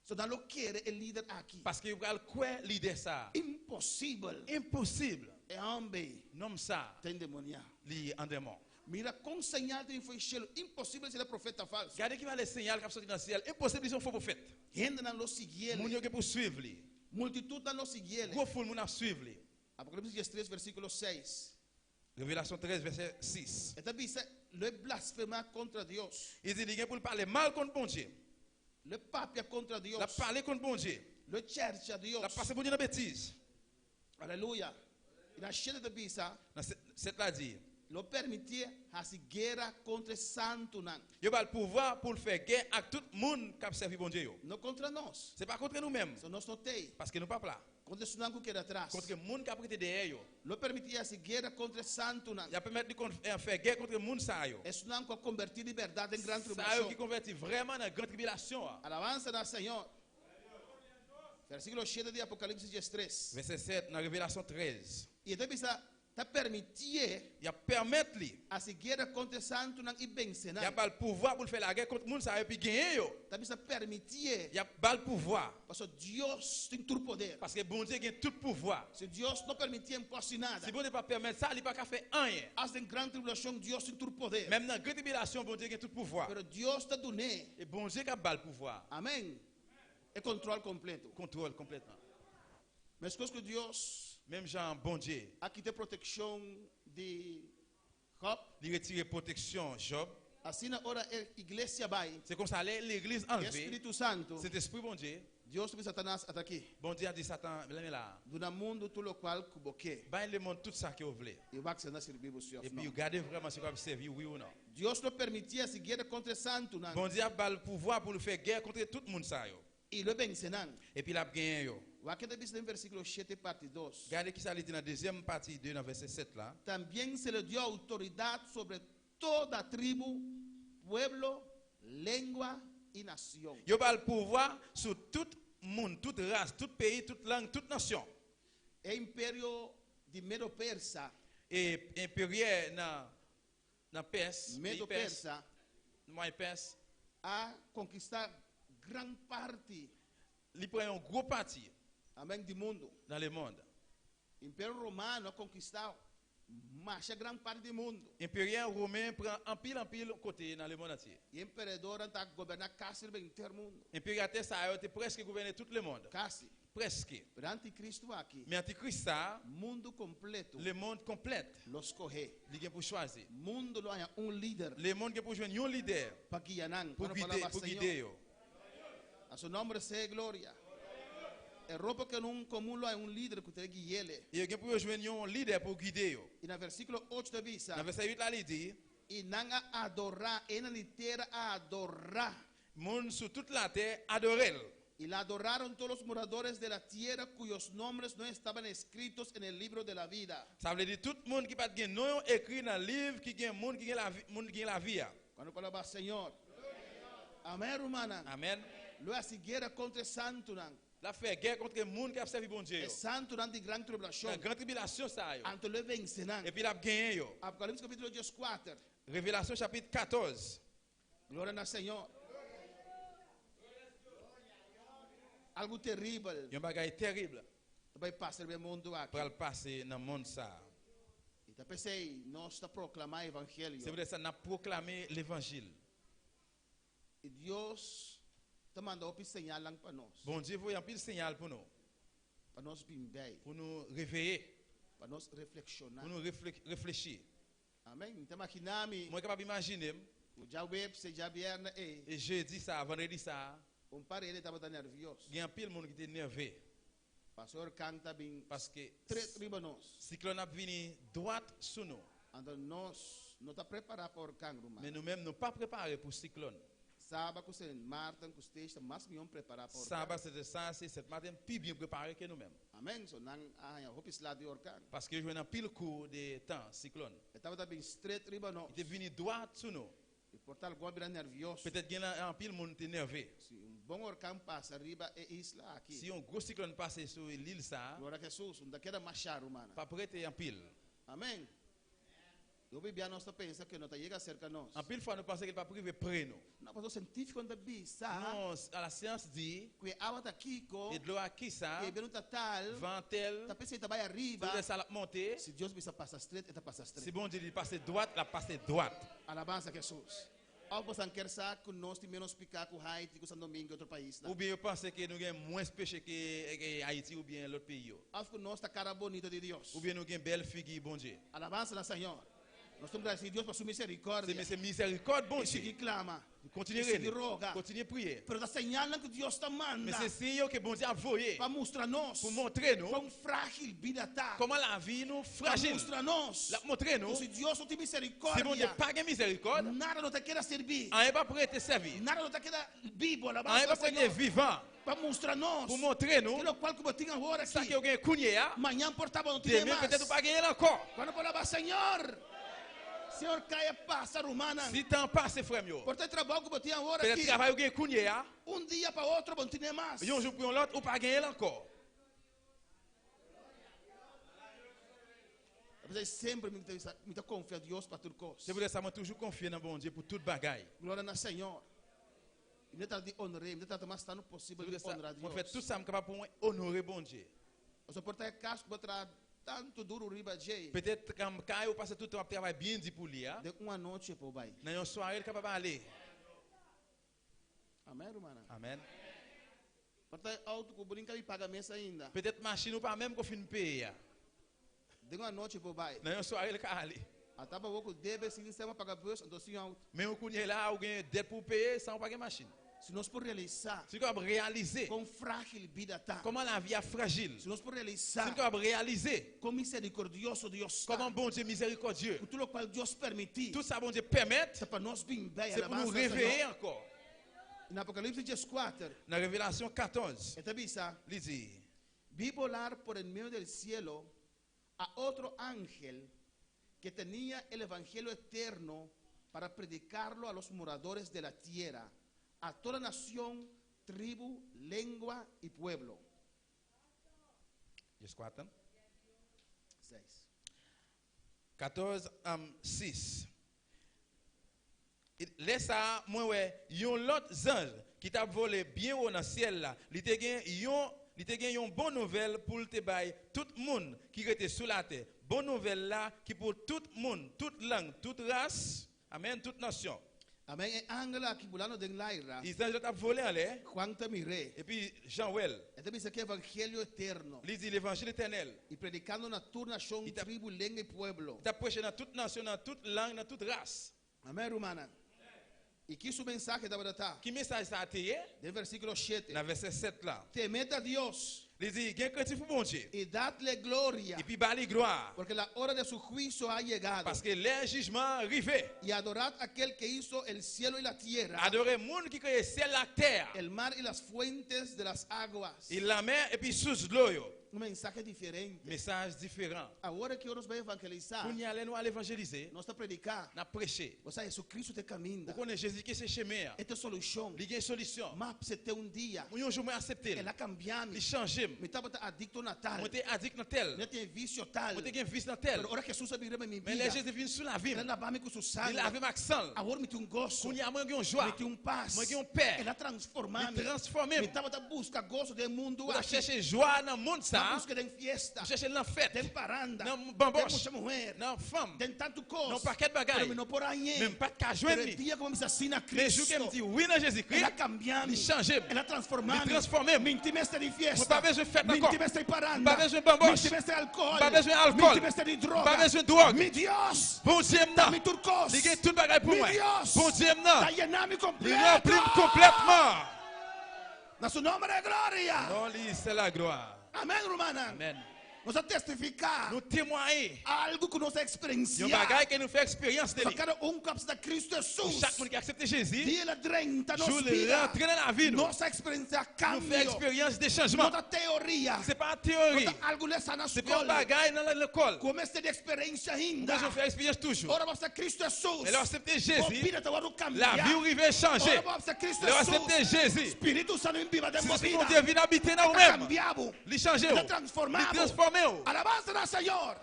So nan lo kere e lider aki. Paske yo pral kwè lidè sa. Imposibel. Enposib. E hòmber. Nonm sa. Ta endemoniá. Li an demon. Mira kon señal ta bin for di shelu. Imposibel si e profeta falsu. Gade ki valè siyal k ap soti nan syèl. Enposib li se yon fo pwofèt. Hendenan lo siguié. Moun yo ki pou suiv li. Multitutnan lo siguié. Gwo foul moun ap suiv li. Apocalipsis 3, versíkulo 6. Revelasyon 13 vèsè 6. E ta bisa, lo blasfemá kontra Dios. Li di li gen pou pale mal kont Bondye. Lo papia kontra Dios. L ap pale kont Bondye. Lo chèrcha Dios. L ap pase Bondye nan betiz. Aleluya. I na 7 ta bisa, Nan 7 la di, lo permití hasi guera kontra santunan. Yo ba l pouvwa pou fè gè ak tout moun k ap sèvi Bondye yo. No kontra nos. Se pa kont nou menm. So nos no t'ei. Paske nou pa la. Kontra esnan ku keda atras. Kont moun k ap rete dèyè yo. Lo permití hasi guera kontra santunan. L ap pèmèt li fè gè kont moun sa yo. Esnan ku a konvertí di bèrdat den gran Sa yo tribulashon. ki konvèti vrèman nan gran tribilasyon. Alabansa na Señor. Versíkulo 7 di Apocalipsis 3. Vèsè 7 nan Revelasyon 13. I e ta bisa, ta permití L ap pèmèt li. hasi guera kontra santunan i vense nan. L ap ba l pouvwa pou fè lagè kont moun sa yo epi genyen yo. Ta bisa permití L ap ba l pouvwa. Pasobra Dios tin tur poder. Paske Bondye gen tout pouvwa. Si Dios no permití, no por hasi nada. Si Bondye pa pèmèt sa, li pa ka fè anyen. Hasta den gran tribulashon Dios tin tur poder. Menm nan gran tribilasyon, Bondye gen tout pouvwa. Pero Dios ta dun'é. E Bondye k ap ba l pouvwa. Amèn. E kontròl kompleto. Kontwòl konplètman. Meskos ku Dios Menm jan Bondye. a kita protekshon di Job. Li retire pwoteksyon Job. Asina ora e iglesia bai. Se konsa legliz anlve. Spiritu Santu. Sentespri Bondye. Dios di Satanas ata aki. Bondye di Satan, leve la. Duna mundu tur loke ku bo ke. Bay lemonn tout sa ke ou vle. I wak si nan ta sirbi bo Epi gade vrèman si w ap sèvi wi ou non. Dios lo permití hasi guera kontra santunan. Bondye ap ba l pouvwa pou fè gè kont tout moun sa yo. I lo e vense nan. Epi l ap genyen yo. Wak e ta bisa den versíkulo shete parti dos. Gade kisa li di nan dezyèm pati de nan vèsè 7 la. También se le dio autoridad sobre toda tribu, pueblo, lengua y nación. Yo ba l pouvwa sou tout moun, tout ras, tout peyi, tout lang, tout nasyon. E imperio di Medo-Persa. E enperyè nan nan Pès, peyi Pès, Medo-Persa. Mwayen Pès. A konkistá gran parti. Li pran yon gwo pati. Amèn di mundu. Nan lemond. Imperio Romano a konkistá masha gran parti di mundu. Imperyè Romen pran anpil anpil kote nan lemond antye. I emperadornan ta goberná kasi riba henter mundu. Emperatè sa yo te prèske gouvène tout lemond. Kasi. Prèske. Pero antikristu aki. Men antikris sa a. Mundu kompletu. Lemond konplèt. Lo skohé. Li gen pou chwazi. Mundu lo haña un lider. Lemond gen pou jwenn yon lidè. Pa guia nan. Pou gide, pou gide yo. A su nombre sea gloria. E ropa ku un komun lo haña un lider ku ta gui'ele. I yo gen pou yo jwenn yon lidè pou gide yo. I na versíkulo ocho ta bisa. Nan vèsè 8 la li di. I nan a adorá, e nan di tera a adorá. Moun sou tout latè adore l. Y la adoraron todos los moradores de la tierra cuyos nombres no estaban escritos en el libro de la vida. Sa vle di tout moun ki pa t gen non yo ekri nan liv ki gen moun ki gen lavi, moun ki gen lavi a. Cuando palabra Señor. Amén, rumannan. Amèn. Lo hasi guera kontra e santunan. L ap fè gè kontre moun k ap sèvi Bondye E yo. santunan di gran tribulashon. Nan gran tribilasyon sa yo. Anto lo e vense nan. Epi l ap genyen yo. Apocalipsis capítulo dieskuater. Revelasyon chapit 14. Gloria na Señor. Algo terribel. Yon bagay terrible. Ta bay pasa riba e mundu aki. Pral pase nan mond sa a. I ta p'esei nos ta proclama evangelio. Se poutèt sa nap pwoklame levanjil. I Dios ta manda hopi señalnan pa nos. Bondye voye anpil señal pou nou. Pa nos bin bay. Pou nou reveye. Pa nos reflekshoná. Pou nou reflechi. Amen. Mi ta magina mi. Mwen kapab imajine m. Ku djaweps e djabièrnè ei. E jedi sa a, vandredi sa a. Un par hende tabata nèrvios. Gen anpil moun ki te nève. Pasobra orkan ta bin. Paske. Tret riba nos. Siklòn ap vini dwat sou nou. Anto nos no ta prepará pa orkan, ruman. Men nou menm nou pa prepare pou siklòn. Saba ku Sint Maarten ku Statia mas mihó prepará pa orkan. Saba se te sa se Sint Maarten pi byen prepare ke nou menm. Amen. So nan a haña hopi sla di orkan. Paske yo jwenn anpil kou de tan, siklòn. E tabata bin stret riba nos. Li te vini dwat sou nou. I por ta algun a bira nèrvioso. Petèt gen lan anpil moun te nève. Si un bon orkan pasa riba e isla aki. Si yon gwo siklòn pase sou lil sa a. Gloria a Jesus, un ta keda masha, rumana. Pap rete anpil. Amen. Hopi bia nos ta pensa ke no ta yega serka nos. Anpil fwa nou panse ke li pap rive pre nou. No, pasobra sientifikonan ta bisa. Non, la syans di. Ku e awa ta kiko. E dlo a kisa. Ku e bientu ta tal. Van tel. Ta p'esei ta bai ariba. Se sa lap monte. Si Dios bisa pasa stret, e ta pasa stret. Si Bondye di pase dwat, lap pase dwat. Alabansa Jesus. Òf bosan kier sa ku nos tin ménos piká ku Haiti, ku San Domingo i otro paisnan? Oubyen yo panse ke nou gen mwens peche ke Haiti oubyen lòt peyi yo? Òf ku nos ta kara bonito di Dios? Oubyen nou gen bèl figi Bondye? Alabansa na Señor. Nos ta gradesí Dios pa su miserikòrdia. Se mizerikòd Bondye. I sigui klama. Kontinye I sigui rele. roga. Kontinye priye. Pero ta señalnan ku Dios ta manda. Men se siy yo ke Bondye ap voye. Pa mustra nos. Pou montre nou. Kon frágil bida ta. Kòman lavi nou frajil. Pa mustra nos. L ap montre nou. Ku si Dios no tin miserikòrdia. Si Bondye pa gen mizerikòd. Nada no ta keda sirbi. Anyen p ap rete sèvi. Nada no ta keda bibo. Alabansa Anyen p ap rete vivan. Pa mustra nos. Pou montre nou. Ke lokual ku bo tin awor aki. Sa ke ou gen kounye a. Mañan por ta bo no tin e mas. Demen petèt ou pa genyen l ankò. Cuando por alabá Señor. Señor kaya pasa rumannan. Si tan pase frè m yo. Por ta e trabou ku bo tin awor aki. Petèt travay ou gen kounye a. Un dia pa otro bo no tin e mas. Yon jou pou yon lòt ou pa genyen l ankò. P'esei semper mi ta bisa, mi ta konfia Dios pa tur kos. Se poutèt sa mwen toujou konfye nan Bondye pou tout bagay. Gloria na Señor. I mi ta trata di onr'é, mi ta trata mas tantu posibel di onra Dios. Mwen fè tout sa m kapab pou mwen onore Bondye. Pasobra por ta e kas ku bo traha tantu duru riba dje. Petèt kay ou pase tout tan w ap travay byen di pou li a. Den un anochi e por bai. Nan yon sware l kapab ale. Amèn, rumannan. Amèn. Por ta e outo ku bo nin kabi paga mes ainda. Petèt machin ou pa menm ko fin peye a. Den un anochi por bai. Nan yon sware l ka ale. Ata pa bo ku debe sin sema paga bus anto sin outo. Men ou kounye la a ou gen dèt pou w peye san ou pa gen machin. Si nos por realisá. Si nou kapab reyalize. Kon frágil bida ta. Kòman lavi a frajil. Si nos por realisá. Si nou kapab reyalize. Kon miserikordioso Dios ta. Kòman Bondye mizerikòdye. Ku tur lokual Dios permití. Tout sa Bondye pèmèt. Ta pa nos bin bei Se pou nou alabansa na reveye Señor. ankò. Na Apocalipsis 14, Nan Revelashon 14, e ta bisa, li di, Vi volar por en medio del cielo a otro ángel que tenía el evangelio eterno para predicarlo a los moradores de la tierra, a toda nación, tribu, lengua y pueblo. 14. 6. 14, 6. Lè sa a, mwen wè yon lòt zanj ki t ap vole byen wo nan syèl la. Li te gen yon li te gen yon bon nouvèl pou l te bay tout moun ki rete sou latè, bon nouvèl la ki pou tout moun, tout lang, tout ras, amèn, tout nasyon. Amèn. E angel aki bulando den laira. E zanj la t ap vole anlè. Juan ta mir'é. Epi Jan wè l. E ta bisa ku evangelio eterno. Li di levanjil etènèl. I predikando na tur nashon, tribu, lenga i pueblo. Li t ap preche nan tout nasyon, nan tout lang, nan tout ras. Amèn, rumannan. I ki su mensahe tabata ta? Ki mesaj sa a te ye? Den versíkulo shete. Nan vèsè 7 la. Temed a Dios. Li di, Gen krentif pou Bondye. I dadle gloria. Epi ba li glwa. Porque la hora de su juicio ha llegado. Paske lè jijman an rive. Y adorad aquel que hizo el cielo y la tierra. Adore moun ki kreye syèl la ak tè a. El mar y las fuentes de las aguas. I lanmè epi sous dlo yo. Un mensahe diferente. Mesaj diferan. Awor ki ora nos bai evangelisá. Kounye a lè nou al evanjelize. Nos ta prediká. N ap preche. Bo sa Jesucristo ta e kaminda. Ou konnen Jezi ki se chemen an. E ta solushon. Li gen solisyon. M'a apsept'é un dia. Mwen yon jou mwen asepte l. El a kambia mi. Li chanje m. Mi tabata adikto na tal. Mwen te adik nan tèl. Mi a tin visio tal. Mwen te gen vis nan tèl. Pero ora Jesus a bin riba mi Men lè bida. Jezi vin sou lavi m. El a laba mi ku su Li sangre. lave m ak san l. Awor mi tin un goso. Kounye a mwen gen yon jwa. Mi tin un pas. Mwen gen yon pè. El a transformá Li mi. transfòme m. Mi tabata buska goso den e mundu Mwen t ap aki. chèche jwa nan mond sa M'a a. buska den fiesta. M chèche l nan fèt. Den paranda. Nan Den banbòch. mucha muher. Nan fanm. Den tantu kos. Nan pakèt bagay. Pero mi no por hañ'é. Men m pa t ka jwenn Pero li. e dia ku mi bisa sí na Men jou ke m Cristo. di wi nan Jezikri, El a kambia mi. li chanje m. El a transformá Li mi. transfòme m. Mi n'tin mester di fiesta. Mwen pa bezwen fèt Mi ankò. n'tin mester di paranda. M pa bezwen banbòch. Mi n'tin mester alkohòl. M pa bezwen alkòl. Mi n'tin mester di droga. M pa bezwen dwòg. Mi Dios. Bondye m Ta nan. mi tur kos. Li gen tout bagay pou Mi mwen. Dios. Bondye m nan. Ta yena mi Li kompleto. ranpli m konplètman. Na su nombre de gloria. Non li se la glwa. Amen, rumannan. Amen. Nos a testifiká. Nou temwaye. Algu ku nos a eksperensiá. Yon bagay ke nou fè eksperyans de li. Pa kada un ku apseptá Kristu Hesus. Pou chak moun ki aksepte Jezi. Dia el a drenta nos Jou li bida. rantre nan lavi nou. Nos a eksperensiá kambio. Nou fè eksperyans de chanjman. No ta teoria. Se pa teori. No ta algu lesa na Se pa yon skol. bagay nan lekòl. Ku mester di eksperensia ainda. Ou bezwen fè eksperyans toujou. Ora bo apseptá Kristu Hesus. Men lè w aksepte Jezi. Bo bida ta wòrdu kambiá. Lavi ou rive chanje. Ora bo apseptá Kristu Lè w Hesus. aksepte Jezi. Spiritu Santu bin biba den bo Lespri bida. Bondye vin abite nan E ou ta menm. kambia bo. Li chanje E ta ou. transformá Li bo. transfòme ou. Alabansa na Señor.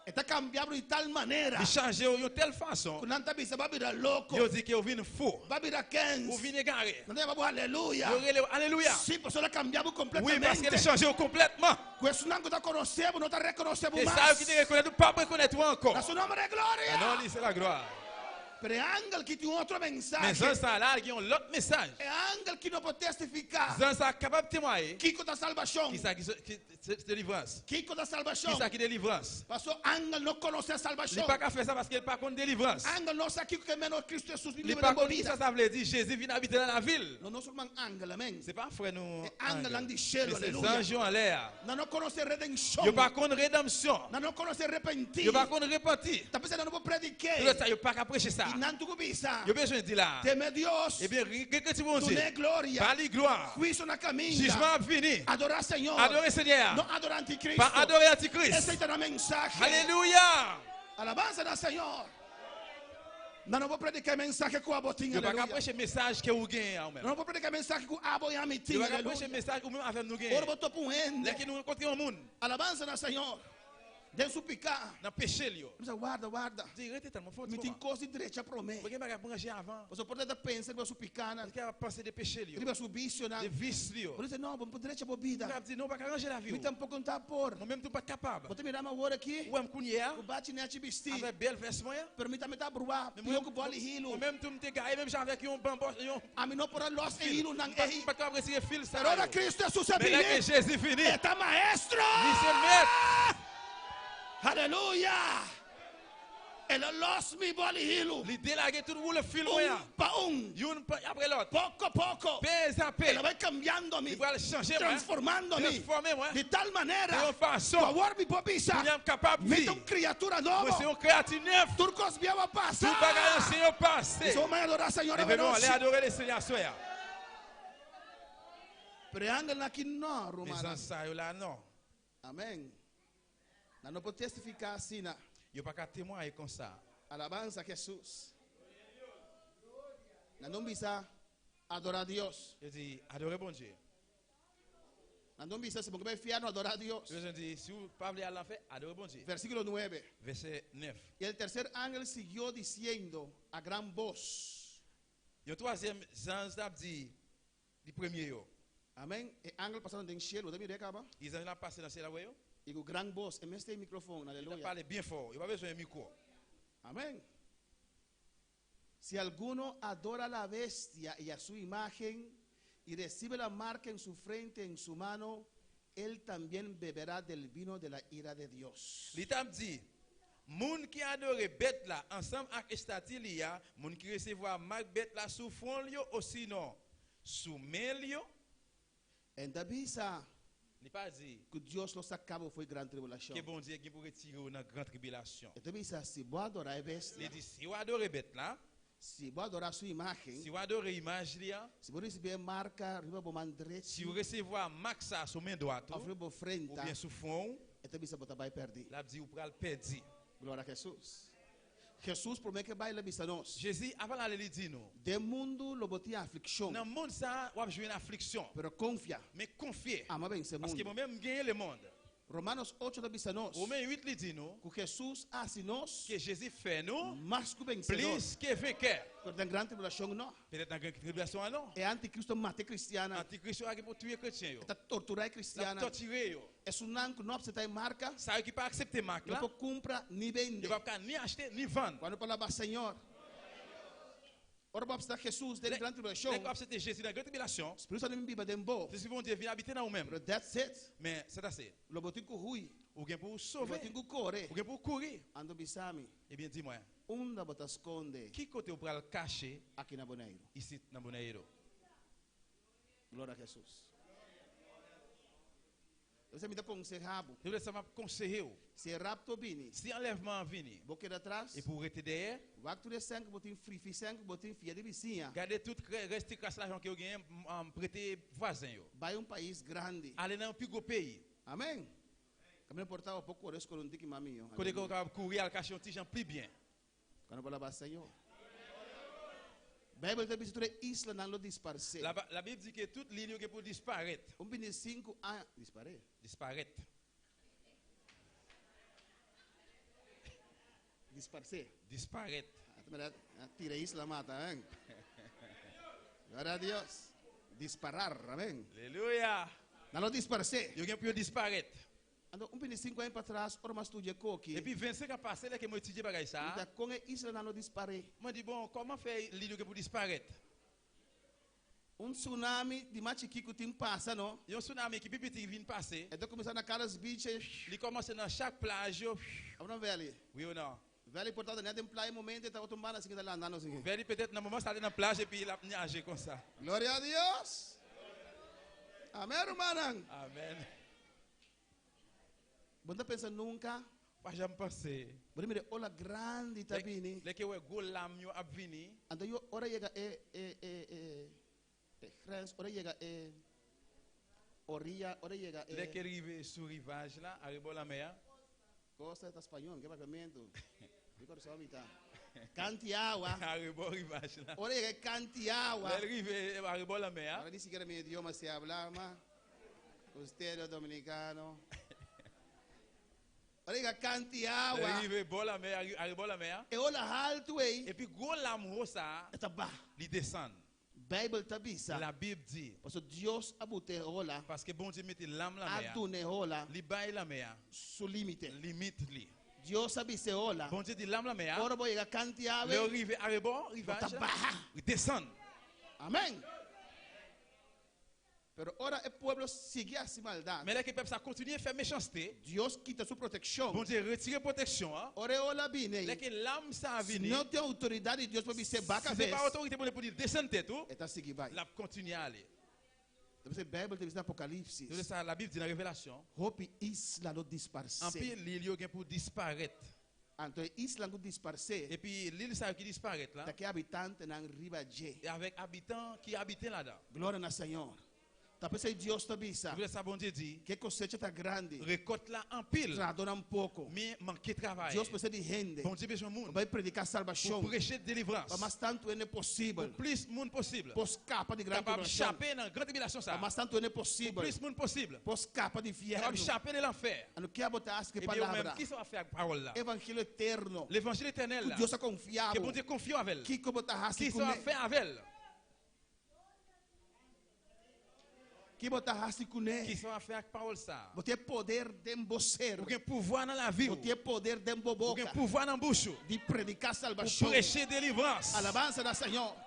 E ta kambia bo di tal manera. Li chanje ou yon tèl fason. Ku nan ta bisa bo a bira loko. Yo di ke ou vin fou. Bo a bira kens. Ou vin egare. Nan ta yama bo aleluya. Yo rele ou aleluya. Si, pasobra el a kambia bo Wi, kompletamente. paske li chanje ou konplètman. Ku esunnan ku ta konosé bo no ta rekonosé bo Ke mas. sa yo ki te rekonèt ou pap rekonèt ou ankò. Na su nomber de gloria. Na non li se la glwa. Pero e angel ki tin un otro mensahe. Men zanj sa a la gen yon lòt mesaj. E angel ki no por testifiká. Zanj sa a kapab temwaye. Kiko ta salbashon. Kisa ki se delivrans. Kiko ta salbashon. Kisa ki delivrans. Paso angel no konosé salbashon. Li pa ka fè sa paske li pa konn delivrans. Angel no sa kiko ke meno Kristu Hesus bin Li biba pa den bo konn bida. kisa sa vle di Jezi vin abite nan lavi l. No no solman angel, amen. Se pa frè nou E angelnan di shelu, Men se aleluya. zanj yo anlè a. Nan no konosé redenshon. Yo pa konn redanmsyon. Nan no konosé repentí. Yo pa konn repanti. Ta p'esei nan no por prediké. Poutèt sa yo pa ka preche sa. I nan tur ku bisa. Yo bezwen di la. Teme Dios. Ebyen gen krentif Bondye. Dun'é gloria. Ba li glwa. Huiso na kaminda. Jijman ap vini. Adorá Señor. Adore Senyè a. No adorá antikristo. Pa adore antikris. Esei ta nan mensahe. Alelouya! Alabansa na Señor. Nan no por prediká e mensahe ku abo tin. Yo pa ka Aleluya. preche mesaj ke ou genyen an ou menm. Nan no por prediká e mensahe ku abo i ami tin. Yo pa ka Aleluya. preche mesaj ou menm avè m nou genyen. Ora bo topa un hende. Lè ke nou rankontre yon moun. Alabansa na Señor. Den su piká. Nan peche li yo. Mi sa, Warda, warda. Di, Rete tann, mwen fè yon ti Mi tin moman. kos di drecha promé. Mwen gen bagay pou ranje avan. Pasobra por ta pensa riba su pikánan. Paske ap panse de peche li yo. Riba su bisionan. De vis li yo. Bo dice, No, bo no por drecha bo bida. Ou ap di, No, ou pa ka ranje lavi Mi ou. tampoko no ta por. Mwen menm tou m pa t kapab. Bo ta mira mi awor aki. Ou wè m kounye a. Ku bachi nechi bisti. Avè bèl vès mwen an. Pero mi tambe ta bruá Men pió ku bòl di hilu. Mwen menm tou m te gaye menm jan avèk yon banbòch, yon. Ami no por a lòs e hilunan ei. M pa t kapab retire fil sa Pero yo. ora Cristo Hesus a Men lè bini, ke Jezi vini. e ta maestro! Li se mèt! Aleluya! El a lòs mi bòl'i hilu. Li delage tout woulo fil mwen Un an. pa un. Youn pa apre lòt. Poko poko. Pezape. El a bai kambiando mi. Li pral chanje mwen. Transformando mi. Transfòme mwen. Di tal manera. De yon fason. Ku awor mi por bisa. Kounye a m kapab di. Mi ta un kriatura nobo. Mwen se yon kreyati nèf. Tur kos bieu a pasa. Tout bagay ansyen yo pase. I so mai adorá Señor Leve men w awenochi. ale adore Lesenyè aswè a. Pero e angelnan aki no, Men rumannan. zanj sa yo la non. Amén. Nan no por testifiká asina. Yo pa ka temwaye konsa. Alabansa Jesús. Nan no bisa adorá Dios. Yo di, adore Bondye. Nan no bisa si bo ke bai fièrnu adorá Dios. Yo di, si ou pa vle al lanfè, adore Bondye. Versíkulo 9. Vèsè 9. Y el tercer ángel siguió diciendo a gran voz. Yon twazyèm zanj t ap di, Di premye yo. Amén. E angel pasando den cielo, bo ta mira e caba? E zanj la pase nan syèl la wè yo. Y cu gran voz, e mester e microfon, Li ta aleluya. pale byen fò, yo pa bezwen mikwo. Amén. Si alguno adora a la bestia y a su imagen, y recibe la marca en su frente, en su mano, él también beberá del vino de la ira de Dios. Li t ap di, Moun ki adore bèt la ansanm ak estati li a, moun ki resevwa mak bèt la sou fwon l yo osinon sou men l yo. En ta bisa Li pa di. ku Dios lo saka bo for e gran tribulashon. Ke Bondye gen pou retire w nan gran tribilasyon. E ta bisa si bo adora e bestia. Li di si w adore bèt la. Si bo adora su imagen. Si w adore imaj li a. Si bo risibí e marka riba bo man drechi. Si w resevwa mak sa a sou men dwat ou. Òf riba bo frenta. Oubyen sou fwon ou. E ta bisa bo ta bai pèrdí. L ap di ou pral pèdi. Gloria a Hesus. Hesus promé ke bai el a bisa nos. Jezi avan l ale li di nou. Den mundu lo bo tin aflikshon. Nan mond sa a w ap jwenn afliksyon. Pero konfia. Men konfye. Ami a vense mundu. Paske mwen menm m genyen lemond. Romanos ocho ta bisa nos. Women 8 li di nou. Ku Hesus a hasi nos. Ke Jezi fè nou. Mas ku vensedor. Plis ke venkè. Pero den gran tribulashon no. Petèt nan gran tribulashon an no. E antikristu ta mata e kristiannan. Antikristu a gen pou touye kretyen yo. E ta torturá e kristiannan. L ap tòtire yo. Esunnan ku no apseptá e marka. Sa yo ki pa aksepte mak la. No por kumpra ni bende. Yo pap ka ni achte ni vann. Kuando pa alabá Señor. Ora bo apseptá Hesus den gran tribulashon. Lè ku apsepte Jezi nan gran tribilasyon. Spiritu Santu bin biba den bo. Lespri Bondye vin abite nan ou menm. Pero that's it. Men, sètase. Lo bo tin ku hui. Ou gen pou ou Lo sove. bo tin ku kore. Ou gen pou ou kouri. Anto bisa mi. Ebyen di mwen. Unda bo ta skonde. Ki kote ou pral kache. Aki na Boneiru. Isit nan Boneiru. Gloria a Hesus. Entonces mi ta konsehá bo. Se vle sa map konseye ou. Si e rapto bini. Si anlèvman an vini. Bo keda atras. Epi ou rete dèyè. Wak tur e sèn ku bo tin frifi sèn ku bo tin fia di bisiña. Gade tout rès ti kras lajan ke yo genyen prete vwazen yo. Bai un pais grandi. Ale nan yon pi gwo peyi. Amen. Kaminda por ta bo por kore skor un tiki mas mihó. Kote ke ou kapab kouri al kache yon ti jan pi byen. Cuando bo alabá Señor. Bijbel ta bisa tur e islanan lo disparsé. La Bib di ke tout lil yo gen pou disparèt. Un 25 aña, disparé. Disparèt. Disparsé. Disparèt. Tira isla mata, amén. Gloria a Dios. Disparar, amén. Aleluya. Nan lo disparsé. Yo gen pou yo disparèt. Anto, un 25 aña patras, ora mi a studia koki. Epi 25 an pase lè ke mwen etidye bagay sa Mi a. ta kon e islanan lo disparé. Mwen di, bon, kòman fè lil yo gen pou disparèt? Un tsunami di mas chikí ku tin pasa, no? Yon tsunami ki pi piti ki vin pase. E ta kuminsá na kada beach e. Li kòmanse nan chak plaj yo. Abo nan vèli? Wi ou non? Vèli por ta nèt den playa e momento e tabata un banda así ku ta landa no así. Vèli petèt nan moman sa te nan plaj epi l ap naje konsa. Gloria a Dios! Amèn, rumannan! Amèn! Bo no ta pensa nunka? Pa janm panse. Bo ta mira e ola grandi ta bini. Lè ke wè gwo lam yo ap vini. Anto yo ora yega e e e e e grens, ora yega e oriya, ora yega e. Lè ke rive sou rivaj la, arebò lanmè a. Kosta ta spañol, ke papiamentu. Mi Kòrsou mi ta. Kanti awa. Arebò rivaj la. Ora yega e kanti awa. Lè l rive arebò lanmè a. Ora ni sikiera mi idioma se habla ma. Usted los dominicano. Ora yega kanti awa. Lè rive bò lanmè, arebò lanmè a. E ola haltu ei. Epi gwo lam wo sa a. E ta baha. Li desann. Bijbel ta bisa. Labib di. Pasobra Dios a buta e ola. Paske Bondye mete lam lanmè a. A duna e ola. Li bay lanmè a. Su limite. Limit li. Dios a bisa e ola. Bondye di lam lanmè a. Ora bo yega kanti awe. Lè yo rive arebò rivaj la. Bo ta baha. Li desann. Amen. Pero ora e pueblo sigui hasi maldat. Men lè ke pèp sa kontinye fè mechanste. Dios kita su protekshon. Bondye retire pwoteksyon an. Ora e ola bini. Lè ke lam sa a Si vini. no tin outoridat di Dios pa bis'é baka Si se bes. pa otorite Bondye pou di l desann tèt ou. E ta sigui bai. L ap kontinye ale. Ta p'esei Beibel ta bisa na Apokalipsis. Se sa Labib di nan Revelasyon. Hopi isla lo disparsé. Anpil lil yo gen pou disparèt. Anto e islan ku disparsé. Epi lil sa yo ki disparèt la. Ta ku e habitantenan riba dje. E avèk abitan ki abite ladan. Gloria na Señor. Ta p'esei Dios ta bisa. Se poutèt sa Bondye di. Ku e kosecha ta grandi. Rekòt la anpil. Trahadónan poko. Men manke travayè. Dios mester di hende. Bondye bezwen moun. Pa bai prediká salbashon. Pou preche delivrans. Pa mas tantu hende posibel. Pou plis moun posib. Por skapa di gran Kapab tribulashon. chape nan gran tribilasyon sa Pa a. mas tantu hende posibel. Pou plis moun posib. Por skapa di Kapab fièrnu. chape de lanfè. Anto ke abo ta hasi ku e Ebyen ou menm, palabra? kisa w ap fè ak pawòl la? Evangelio eterno. Levanjil etènèl Ku la. Dios a konfia Ke bo. Bondye konfye w avè l. Kiko bo ta hasi Kisa w kuné? ap fè avè l? Ki bo ta hasi kuné? Kisa w ap fè ak pawòl sa a? Bo tin e poder den bo ser. Ou gen pouvwa nan lavi Bo ou. tin e poder den bo Ou gen boka. pouvwa nan bouch ou. Di prediká Pou salbashon. preche delivrans. Alabansa na Señor.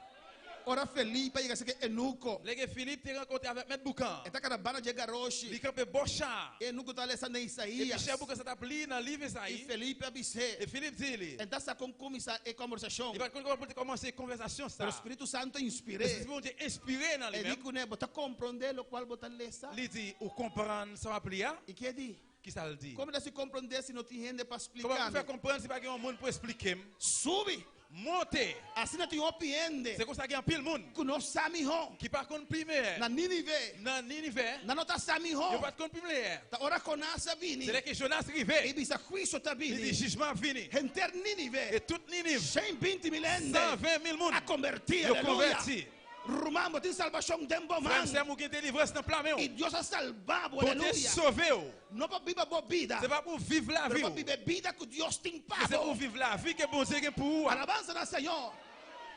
Ora Felipe a yega serka e eunuko. Lè ke Filip te rankontre avèk mèt boukan an. E ta kada banda dje garoshi. Li kanpe bò cha a. E eunuko ta lesa den Epi Isaías. chèf boukan sa t ap li nan liv I Ezayi. Felipe a bis'é. E Filip di li. E ta sa kon kuminsá e kòmbersashon. Li pa t konn kòman pou l te kòmanse konvèsasyon sa Pero a. Spiritu Santu a inspir'é. Lespri Bondye enspire nan li E di menm. kuné, Bo ta komprondé lokual bo ta lesa? Li di, Ou konprann sa w ap li a? I ke di? Kisa l di? Kon mi ta si komprondé si no tin hende pa Kòman pou m splika fè mi? konprann si pa gen yon moun pou esplike m? Subi! Monte! Asina tin hopi hende. Se konsa gen anpil moun. Ku no sa mihó. Ki pa konn pi meyè. Na Nínive. Nan Nínive. Nan no ta sa mihó. Yo pa t konn pi meyè. Ta ora Jonás a bini. Se lè ke Jonas rive. I bisa huisio ta bini. Li di jijman ap vini. Henter Nínive. E tout Nínive. 120 mil hende. 120 mil moun. A kombertí. Yo Aleluya. konvèti. Ruman, bo tin salbashon den bo Frè m, man. sè m, ou gen delivrans nan pla men I w. Dios a salba bo. Bondye Aleluya. sove w. No pa biba bo bida. Se pa pou w viv lavi Pero pa w. biba e bida ku Dios tin pa Men se bo. pou w viv lavi ke Bondye gen pou ou a. Alabansa na Señor.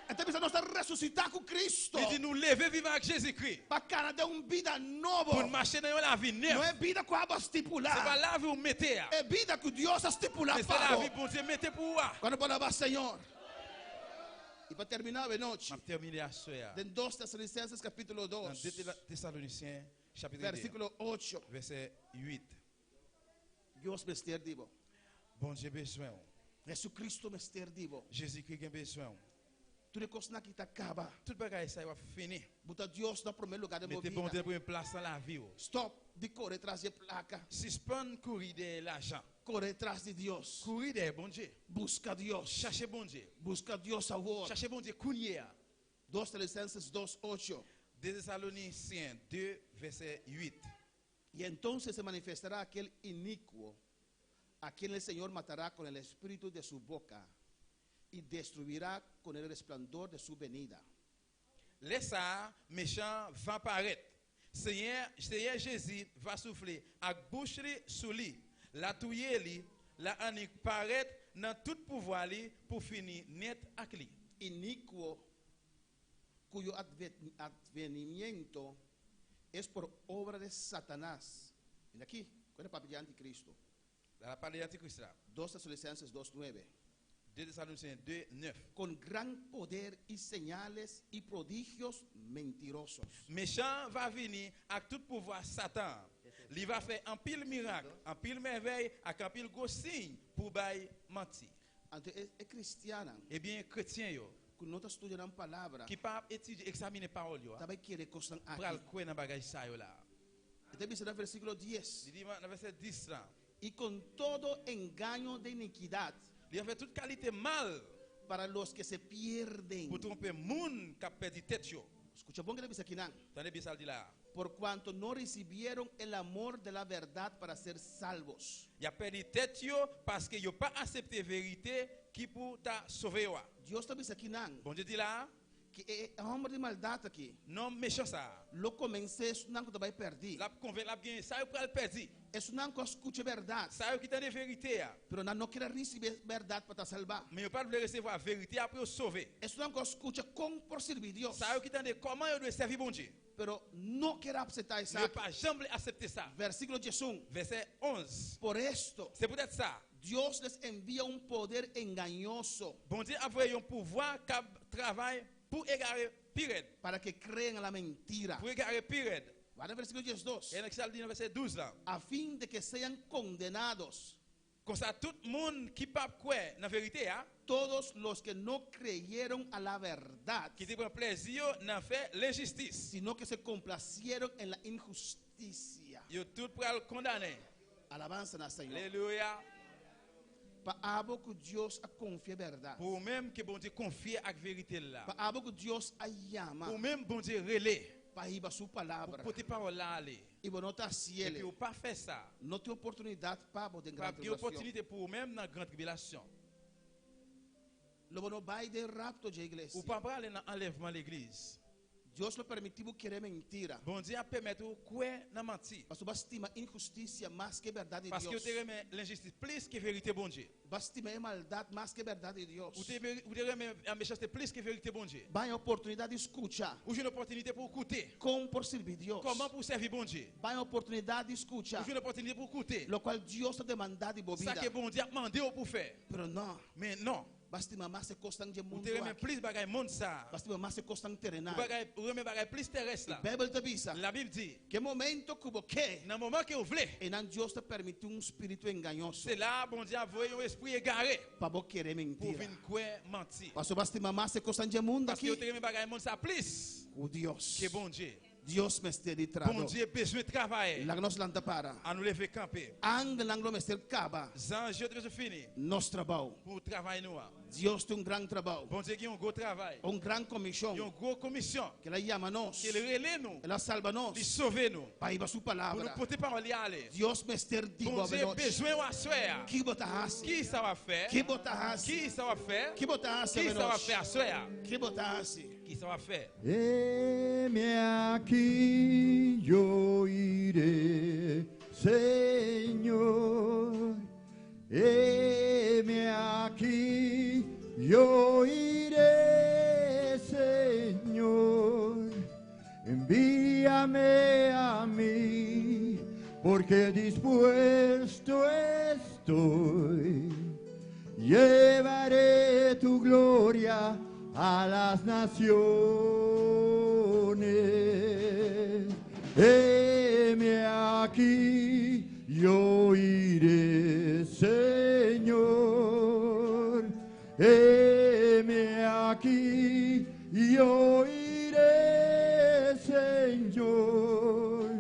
E ta bisa nos ta resusitá ku Cristo. Li di nou leve vivan ak Jezikri. Pa kana den un bida nobo. Pou n mache nan yon lavi nèf. No e bida ku abo a stipulá. Se pa lavi ou mete a. E bida ku Dios a stipulá Men se pa bo. lavi Bondye mete pou ou a. Kuantu por alabá Señor? I pa terminá awe nochi. M ap tèmine aswè a. Den Dos Tesalonicenses kapítulo Nan dos. 2 Tesalonisyen chapitre 2. Versíkulo ocho. Vèsè 8. Dios mester di bo. Bondye bezwen ou. Jesucristo mester di bo. Jezikri gen bezwen ou. Tur e kosnan aki ta kaba. Tout bagay sa yo ap fini. Buta Dios na promé lugá den bo Mete bida. Bondye nan premye plas nan lavi ou. Stòp di kore tras di e plaka. Sispann kouri dèyè lajan. Kore tras di Dios. Kouri dèyè Bondye. Buska Dios. Chache Bondye. Buska Dios awor. Chache Bondye kounye a. Dos Tesalonicenses dos ocho. 2 Tesalonisyen 2 vèsè 8. Y entonces se manifestará aquel inicuo, a quien el Señor matará con el espíritu de su boca y destruirá con el resplandor de su venida. Lè sa a, mechan an va parèt. Senyè, Senyè Jezi va soufle ak bouch li sou li, la touye li, la annik parèt nan tout pouvwa li pou fini nèt ak li. Inicuo cuyo advenimiento es por obra de Satanás. Mira aki, cu e papia di anticristo. La l ap pale de antikris la. Dos Tesalonicenses dos nuebe. 2 Tesalonisiens 2, 9. Con gran poder y señales y prodigios mentirosos. Mechan an va vini ak tout pouvwa Satan an. Li va fè anpil mirak, anpil mèvèy ak anpil gwo siy pou bay manti. Anto e e cristiannan. Ebyen, kretyen yo. Cu no ta studia nan palabra. Ki pa ap etidye, egzamine pawòl yo a. Ta bay kere cosnan aki. Pral kwè nan bagay sa yo la a. E ta bisa na versículo dies. Li di nan vèsè 10 la. Y con todo engaño de iniquidad. Li ap fè tout kalite mal. Para los que se pierden. Pou twonpe moun k ap pèdi tèt yo. Scucha bon ke ta bisa akinan. Tande byen sa l di la a. Por cuanto no recibieron el amor de la verdad para ser salvos. Y ap pèdi tèt yo paske yo pa asepte verite ki pou ta sove yo a. Dios ta bisa akinan. Bondye di la a. Ki e homber di maldad aki. Nonm mechan sa a. Lo comence esunnan cu ta bay perdi. L ap konvenk, l ap genyen sa yo pral pèdi. Esunnan cu a scucha e berdad. Sa yo ki tande verite a. Pero nan no kier a ricibi e berdad pa ta salba. Men yo pa t vle resevwa verite a pou yo sove. Esunnan cu a scucha con por sirbi Dios. Sa yo ki tande kòman yo dwe sèvi Bondye. Pero no kier a acepta Men yo esaki. pa janm vle asepte sa. Versiculo diesun. Vèsè 11. Por esto. Se poutèt sa. Dios les envía un poder engañoso. Bondye ap voye yon pouvwa k ap travay pou egare pi rèd. Para que crean a la mentira. Pou egare pi rèd. Wak na versíkulo 12. E nan sa di na vèsè 12 la. A fin de que sean condenados. Konsa tout moun ki pap kwè nan verite a. Todos los que no creyeron a la verdad. Ki te pran plèzi yo nan fè lenjistis. Sino que se complacieron en la injusticia. Yo tout pral kondanen. Alabansa na Señor. Aleluya. Pa abo ku Dios a konfia e bèrdat. Pou ou menm ke Bondye konfye ak verite l la. Pa abo ku Dios a yama. Pou ou menm Bondye rele. Pa hiba su palabra. Pou pote pawòl la ale. I bo no ta hasiel. Epi ou pa fè sa. No tin oportunidat pa bo den gran Pap gen tribulasyon. opòtinite pou ou menm nan gran tribilasyon. Lo bo no bai den rapto dje iglesia. Ou pa prale nan anlèvman legliz. Dios lo permití bo kere mentira. Bondye ap pèmèt ou kwè nan manti. Pasobra bo a stima inhustisia mas ke bèrdat di Paske ou Dios. te renmen lenjistis plis ke verite Bondye. Bo a stima e maldat mas ke bèrdat di Dios. Ou te ou te renmen mechanste plis ke verite Bondye. Bo a haña oportunidat di skucha. Ou jwenn opòtinite pou ou koute. Kon por sirbi Dios. Kòman pou w sèvi Bondye. Bo a haña oportunidat di skucha. Ou jwenn opòtinite pou w koute. Lokual Dios ta demandá di bo Sa bida. ke Bondye ap mande ou pou w fè. Pero no. Men non. Bo a stima mas e kosnan dje Ou mundu te renmen aki. plis bagay mond sa a. Bo a stima mas e kosnan Ou terenal. bagay, ou renmen bagay plis terès la. Beibel ta bisa. Labib di. Ku e momento ku bo ke. Nan moman ke ou vle. Einan Dios ta permití un spiritu engañoso. Se la a Bondye ap voye yon espri egare. Pa bo kere Pou mentira. vin kwè manti. Pasobra bo a stima mas e kosnan dje mundu Paske aki. ou te renmen bagay mond sa a plis. Ku Dios. Ke Bondye. Dios mester di trahadó. Bondye bezwen travayè. Laga nos lanta para. An nou leve kanpe. Angelnan lo mester kaba. Zanj yo te bezwen fini. Nos trabou. Pou travay nou an. Dios tin un gran trabou. Bondye gen yon gwo travay. Un gran komishon. Yon gwo komisyon. Ke el a yama nos. Ke el rele nou. El a salba nos. Li sove nou. Pa hiba su palabra. Pou nou pote pawòl li ale. Dios mester di bo Bondye avenochi. bezwen ou aswè a. Ki bo ta hasi? Kisa w ap fè? Ki bo ta hasi? Kisa w ap fè? Ki bo ta hasi Kisa w ap avenochi? fè aswè a? Ki bo ta hasi? Ki sa wap fè? Heme aquí, yo iré, Señor. Heme aquí, yo iré, Señor. Envíame a mí, porque dispuesto estoy. Llevaré tu gloria a las naciones. Heme aquí, yo iré, Señor. Heme aquí, yo iré, Señor.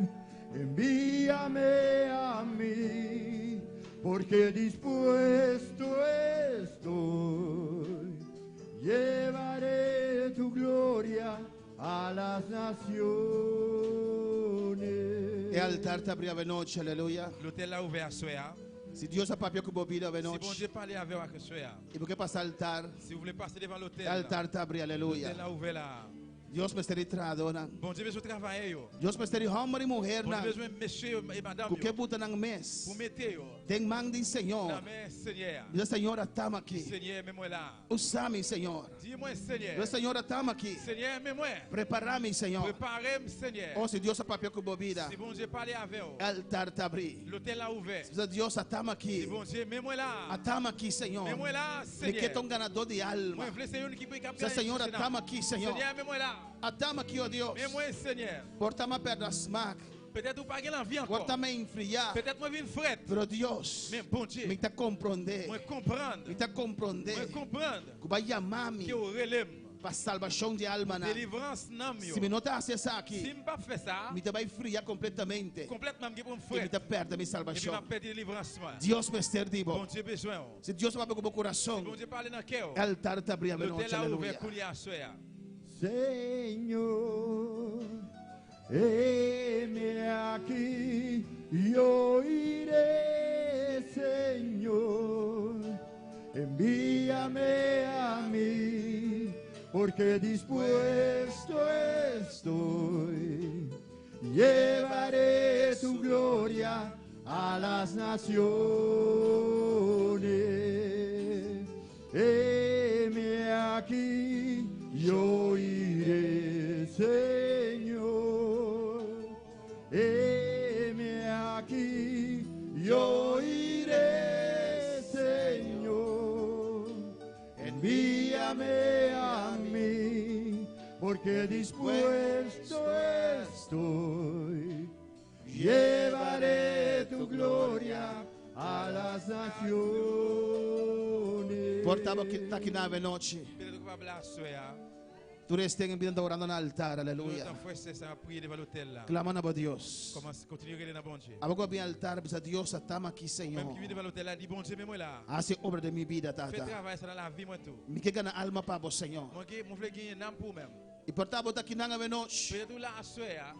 Envíame a mí, porque dispuesto estoy. Llevaré tu gloria a las naciones. E altar ta abrí avenochi, aleluya. Lotèl la ouvè aswè a. Si Dios a papia ku bo bida Si avenochi. Bondye pale avè w aswè a. I bo ke pasa altar. Si ou vle pase devan lotèl E altar ta abrí, aleluya. Lotèl la ouvè la. Dios mester di trahadónan. Bondye bezwen travayè yo. Dios mester di hòmber i muhernan. Bondye bezwen mesye yo e madam Ku yo. ke buta nan mes. Pou mete yo. Den man di Señor. Nan men Senyè a. Bisa Señor at'ami aki. Senyè men mwen la. Usa mi Señor. Di mwen Senyè. Bisa Señor at'ami aki. Senyè men mwen. Prepará mi Señor. Prepare m Senyè. Oh si Dios a papia ku bo bida. Si Bondye pale avè w. E altar ta abrí. Lotèl la ouvè. Bisa Dios at'ami aki. Di Bondye men mwen la. At'ami aki Señor. Men mwen la Mi Senyè. ke ta un ganadó di alma. Mwen vle se youn ki kap Bisa gaye Señor nan. at'ami aki Señor. Senyè men mwen la. At'ami aki oh Dios. Men mwen Senyè. Por ta m'a pèrdè smak. Petèt ou pa gen lanvi ankò. Por ta m'a enfriá. Petèt mwen vin frèt. Pero Dios. Men Bondye. Mi ta komprondé. Mwen konprann. Mi ta komprondé. Mwen konprann. Ku bo a yama mi. Ke ou rele m. Pa salbashon di almanan. Delivrans nanm yo. Si mi no ta hasi esaki. Si m pa fè sa. Mi ta bai fria kompletamente. Konplètman m gen pou m I mi frèt. ta pèrdè mi Epi salbashon. m ap pèdi delivrans mwen. Dios mester di bo. Bondye bezwen ou. Si Dios a papia ku bo kurason. Si Bondye pale nan kè ou. E altar ta abrí Lotèl avenochi. la ouvè Aleluya. kounye a aswè a. Señor, heme aquí, yo iré, Señor. Envíame a mí, porque dispuesto estoy. Llevaré tu gloria a las naciones. Heme aquí, yo iré, Señor. Heme aquí, yo iré, Señor. Envíame a mí, porque dispuesto estoy. Llevaré tu gloria a las naciones. Por ta bo ta aki na anochi. Petèt ou kapab la aswè a. Tur esten en bida ta orando na altar, Tout aleluya. otan frè sè sa ap priye devan lotèl la. Clama na bo Dios. Kòmanse kontinye rele nan Bondye. Abo ku a bin altar bisa Dios atama aki Ou menm Señor. ki vin devan lotèl la di Bondye men mwen la. Hasi obra den mi bida Fè Tata. travay sa nan lavi mwen tou. Mi ke gana alma pa bo Señor. Mwen gen mwen vle genyen nanm pou ou menm. I por ta bo ta akinan avenochi. Petèt ou la aswè a.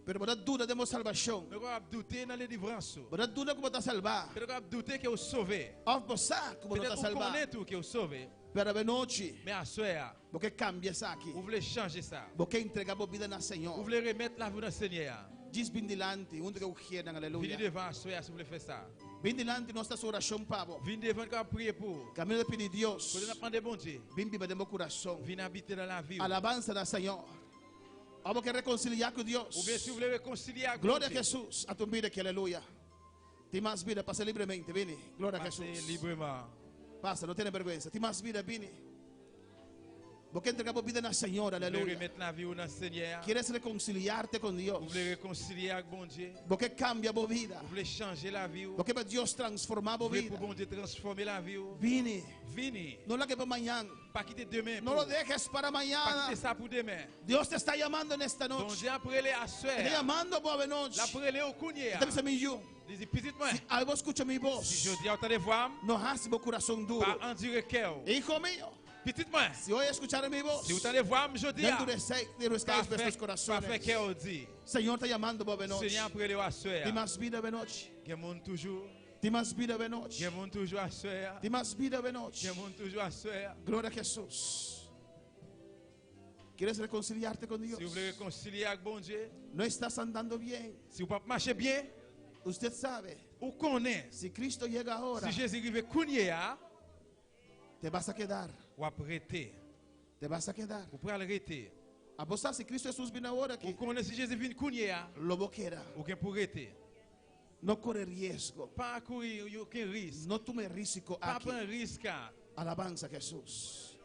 Pero bo ta duda den bo salbashon. Men ou kapab doute nan delivrans ou. Bo ta duda ku bo ta salbá. Petèt ou kapab doute ke ou sove. Òf bo sa ku bo no ta Petèt ou salbá. konnen tou ke ou sove. Pero avenochi. Men aswè a. Bo ke kambia esaki. Ou vle chanje sa. Bo ke entrega bo bida na Señor. Ou vle remèt lavi ou nan Senyè a. Djis bin dilanti huntu ku ujiernan. Vini Aleluya. devan aswè a si ou vle fè sa. Bin dilanti nos ta hasi orashon pa bo. Vin devan nou kapab priye pou ou. Kaminda ta pidi Dios. Kote nap mande Bondye. Bin biba den bo kurason. Vin abite nan lavi ou. Alabansa na Señor. Abo ke rekonsilia ku Dios. Oubyen si ou vle rekonsilye ak Gloria a Bondye. Jesus. A tu bida ki aleluya. Tin mas bida pasa libremente bini. Gloria a Pase Jesus. libreman. Pasa no tene berguensa. Tin mas bida bini. Bo ke entrega bo bida na Señor, Ou vle aleluya. remet lavi ou nan Senyè a. Quieres reconciliarte con Dios. Ou vle rekonsilye ak Bondye. Bo ke cambia bo vida. Ou vle chanje lavi ou. Bo ke pa Dios transforma bo Ou vle pou vida. Bondye transfòme lavi ou. Bini. Vini. No laga pa mañan. Pa kite demen No pou. lo dejes para Pa mañana. kite sa pou demen. Dios te está llamando en esta noche. Bondye ap rele aswè Te está a. llamando bo L ap noche. rele ou kounye a. Te bisa mi yu. Li di, Pitit mwen, Si algo escucha mi voz. si jodi a ou tande vwa m, No hace bo corazón duro. pa andire kè ou. Hijo mío. Pitit mwen, Si hoy escuchar mi voz. si ou tande vwa m jodi No a, endurezcáis pa fè, vuestros pa fè corazones. kè ou di. Señor está llamando bo noche. Senyè ap rele ou aswè Ti a. mas vida de noche. Gen moun toujou, Ti mas vida de noche. gen moun toujou aswè a. Ti mas vida de noche. Gen moun toujou aswè a. Gloria a Jesús. ¿Quieres reconciliarte con Dios? Si ou vle rekonsilye ak Bondye, No estás andando bien. si ou pap mache byen, Usted sabe, ou konnen, si Cristo llega ahora, si Jezi rive kounye a, te vas a quedar. w ap rete. Te vas a quedar. Ou pral rete. A vos si Cristo Jesús viene ahora Ou aquí, konnen si Jezi vin kounye a, lo boquera. ou gen pou rete. No corre riesgo. Pa kouri okenn risk. No tome riesgo Pa aquí. pran risk a. Alabanza a Jesús.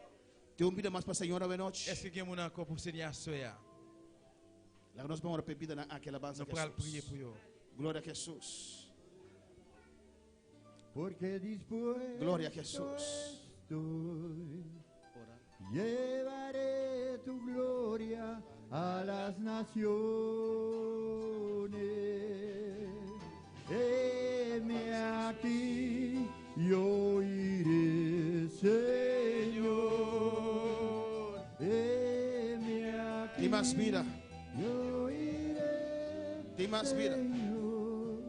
Te un vida más para Señor de noche. Èske gen moun ankò pou Senyè aswè a? La nos vamos a repetir aquí alabanza a Nou pral priye Jesús. pou yo. Gloria a Jesús. Porque dispuesto Gloria a Jesús. estoy, llevaré tu gloria a las naciones. Heme aquí, yo iré, Señor. Heme aquí. Ti más vida. Yo iré. Ti más vida. Señor.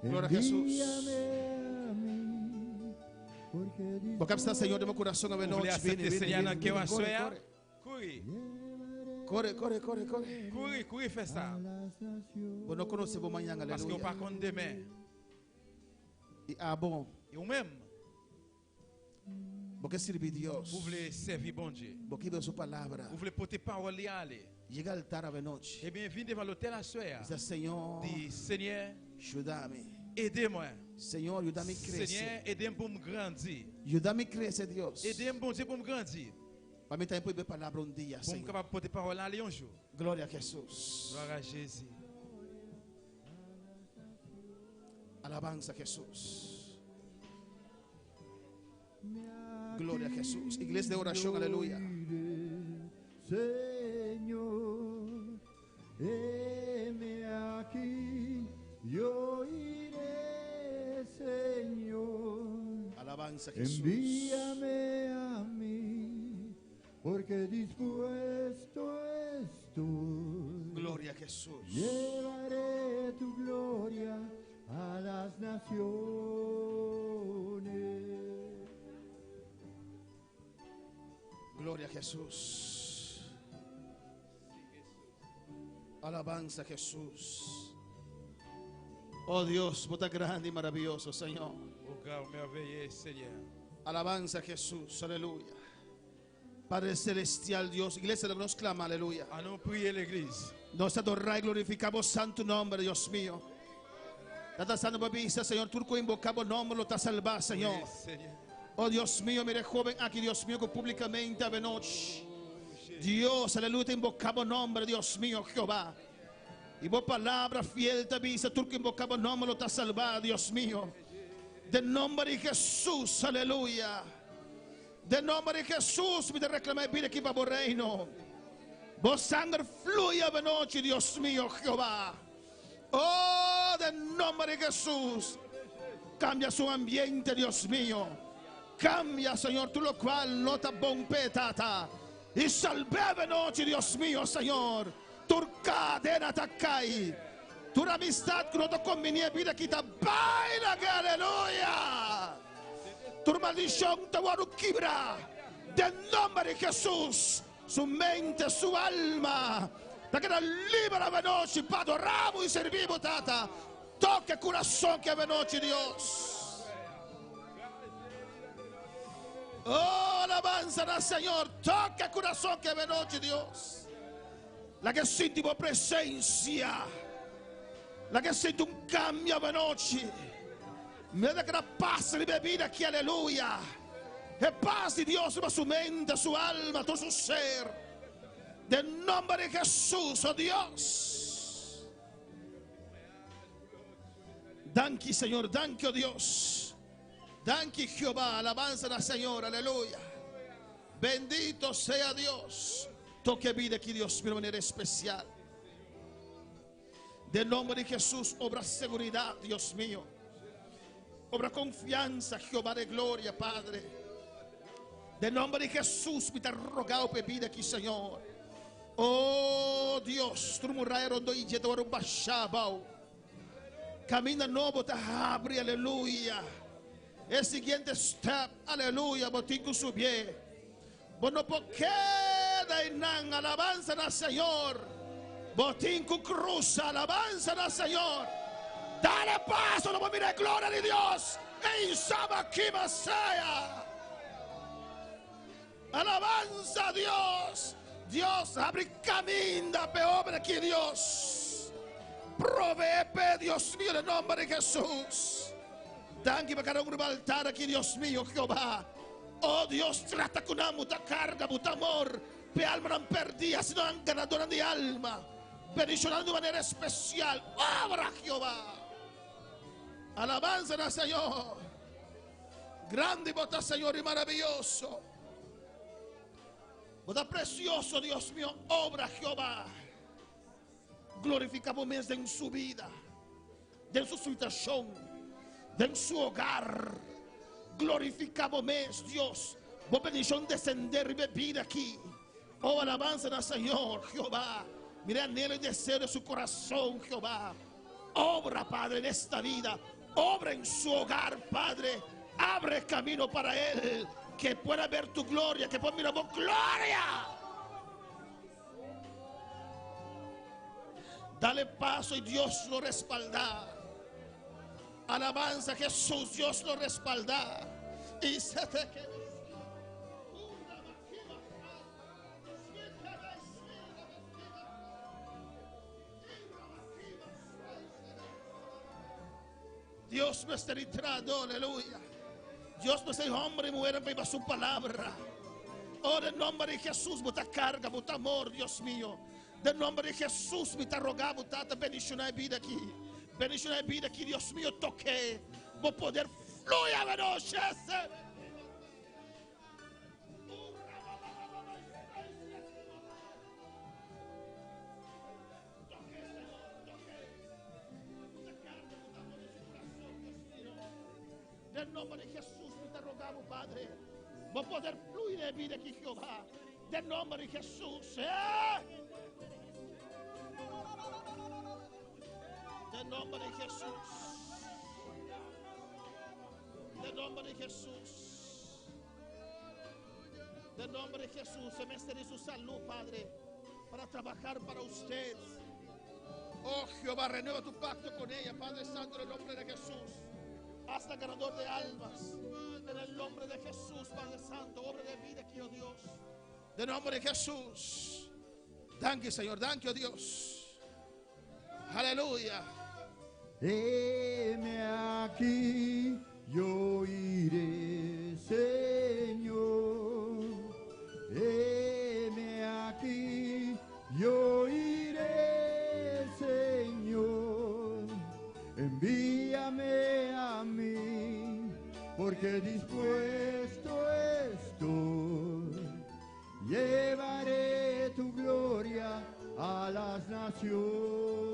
Gloria a Jesús. Envíame a mí, porque Porque está Señor de mi corazón a Ou vle noche. Vini, aksepte vini, Senyè nan vini, kè ou vini. aswè Corre, a? corre. Kouri. Corre, corre, corre, corre. Kouri, kouri fè sa. Vos no conocemos mañana, Paske ou aleluya. pa konn demen. Y ah, bon, E ou menm, porque sirve Dios. ou vle sèvi Bondye. Porque vive su palabra. Ou vle pote pawòl li ale. Llega al altar a noche. Ebyen, vin devan lotèl aswè a. Dice, Señor, Di, Senyè, ayúdame. ede mwen. Señor, ayúdame a Senyè, crecer. ede m pou m grandi. Ayúdame a crecer, Dios. Ede m Bondye pou m grandi. Para mí también puede ver palabra un día, Pou m Señor. kapab pote pawòl la ale yon jou. Gloria a Jesús. Gloire à Jésus. Alabanza a Jesús. Gloria a Jesús. Iglesia de oración, aleluya. Señor, heme aquí, yo iré, Señor. Alabanza a Jesús. Envíame a mí, porque dispuesto estoy. Gloria a Jesús. Llevaré tu gloria a las naciones. Gloria a Jesús. Alabanza a Jesús. Oh Dios, vos grande y maravilloso, Señor. O gran mèveye, Senyè. Alabanza a Jesús, aleluya. Padre celestial, Dios, iglesia, nos clama, aleluya. An nou priye legliz. Nos adoramos y glorificamos santo nombre, Dios mío. Tata Santo Papista, Señor, turco invocamos nombre, lo está salvar, Señor. Wi, Senyè. Oh Dios mío, mire joven aquí, Dios mío, que públicamente a noche. Dios, aleluya, te invocamos nombre, Dios mío, Jehová. I bo palabra fiel ta bisa, tur ku inboká bo nòmber lo ta salbá, Dios mio. Den nòmber di Hesus, aleluya. Den nòmber di Hesus mi ta reklamá e bida aki pa bo reino. Bo sanger flui avanochi, Dios mio, Jehová. Oh, den nòmber di Hesus, kambia su ambiente, Dios mio. Kambia, Señor, tur lokual no ta bon p'e, Tata. I salb'é avanochi, Dios mio, Señor. Tur kadena ta kai. Tur amistat ku no ta kombiní e bida aki ta bai lag'é. Aleluya! Tur maldishon ta wòrdu kibrá den nòmber di Hesus. Su mente, su alma ta keda liber avanochi pa adorá bo i sirbí bo, Tata. Toka e kurason ki avanochi, Dios. Oh, alabansa na Señor. Toka e kurason ki avanochi, Dios. Laga e sinti bo presensia. Laga e sinti un kambio avanochi. Mira ta keda pas riba e bida aki, aleluya. E pas di Dios riba su mente, su alma, tur su ser. Den nomber di Hesus, o Dios. Danki, Señor, danki, o Dios. Danki, Jehová, alabansa na Señor, aleluya. Bendito sea Dios. Toke e bida aki, Dios, di un manera especial. Den nomber di Hesus, obra seguridad, Dios mio. Obra confianza, Jehová de gloria, Padre. Den nomber di Hesus, mi ta rogao pa e bida aki, Señor. Oh, Dios, tur muraya rondó i dje ta wòrdu bashá abou. Caminda nobo ta habri, aleluya. E siguiente step, aleluya, bo tin cu subié. Bo no por keda einan, alabansa na Señor. Bo tin cu cruza, alabansa na Señor. Dale paso, lo bo mira e gloria di Dios. Ei saba kima sea. Alabansa a Dios. Dios habri caminda p'e obra aki, Dios. Provee p'e, Dios mio, den nomber di Jesus. Danki pa cada un riba altar aki, Dios mio, Jehová. Oh Dios, trata cu nan, bo ta carga, bo ta amor p'e almanan perdí, haci nan ganadornan di alma. Bendiciona nan di un manera especial. Obra, Jehová. Alabanza na Señor. Grandi bo ta, Señor, y maravilloso. Bo ta precioso, Dios mío. Obra, Jehová. Glorifica bo mes den su vida, den su situacion, den su hogar. Glorifica bo mes, Dios. Bo bendicion descender riba e bida aki. Oh, alabanza na Señor, Jehová. Mira e anhelo y deseo de su corazon, Jehová. Obra, Padre, en esta vida. Obra en su hogar, Padre. Abre camino para él. Que pueda ver tu gloria, que pueda mirar bo gloria. Dale paso y Dios lo respalda. Alabanza a Jesús, Dios lo respalda. Y se te queda. Dios mester di trado, aleluya. Dios mester di hombre y mujer pa su palabra. Oh, den nomber di Jesús, bo ta carga, bo ta amor, Dios mío. Den nomber di Jesús, mi ta roga bo, Tata, bendiciona e bida aki. Bendiciona e bida aki, Dios mío, toke. Bo poder fluya anochi. Den nomber di Jesús mi ta roga bo, Padre, bo poder flui den e bida aki, Jehová. Den nomber di Jesús. Eh! Den nomber di Jesús. Den nomber di Jesús. Den nomber di Jesús, e mester di su salud, Padre, para trabajar para usted. Oh Jehová, renueva tu pacto con ella, Padre Santo, en el nombre de Jesús. Hasta ganador de almas. En el nombre de Jesús, Padre Santo, obra de vida aquí, oh Dios. Den nombre de Jesús. Danki, Señor. Danki, oh Dios. Aleluya. Heme aquí, yo iré, Señor. Heme aquí, yo iré, Señor. Porque dispuesto estoy, llevaré tu gloria a las naciones.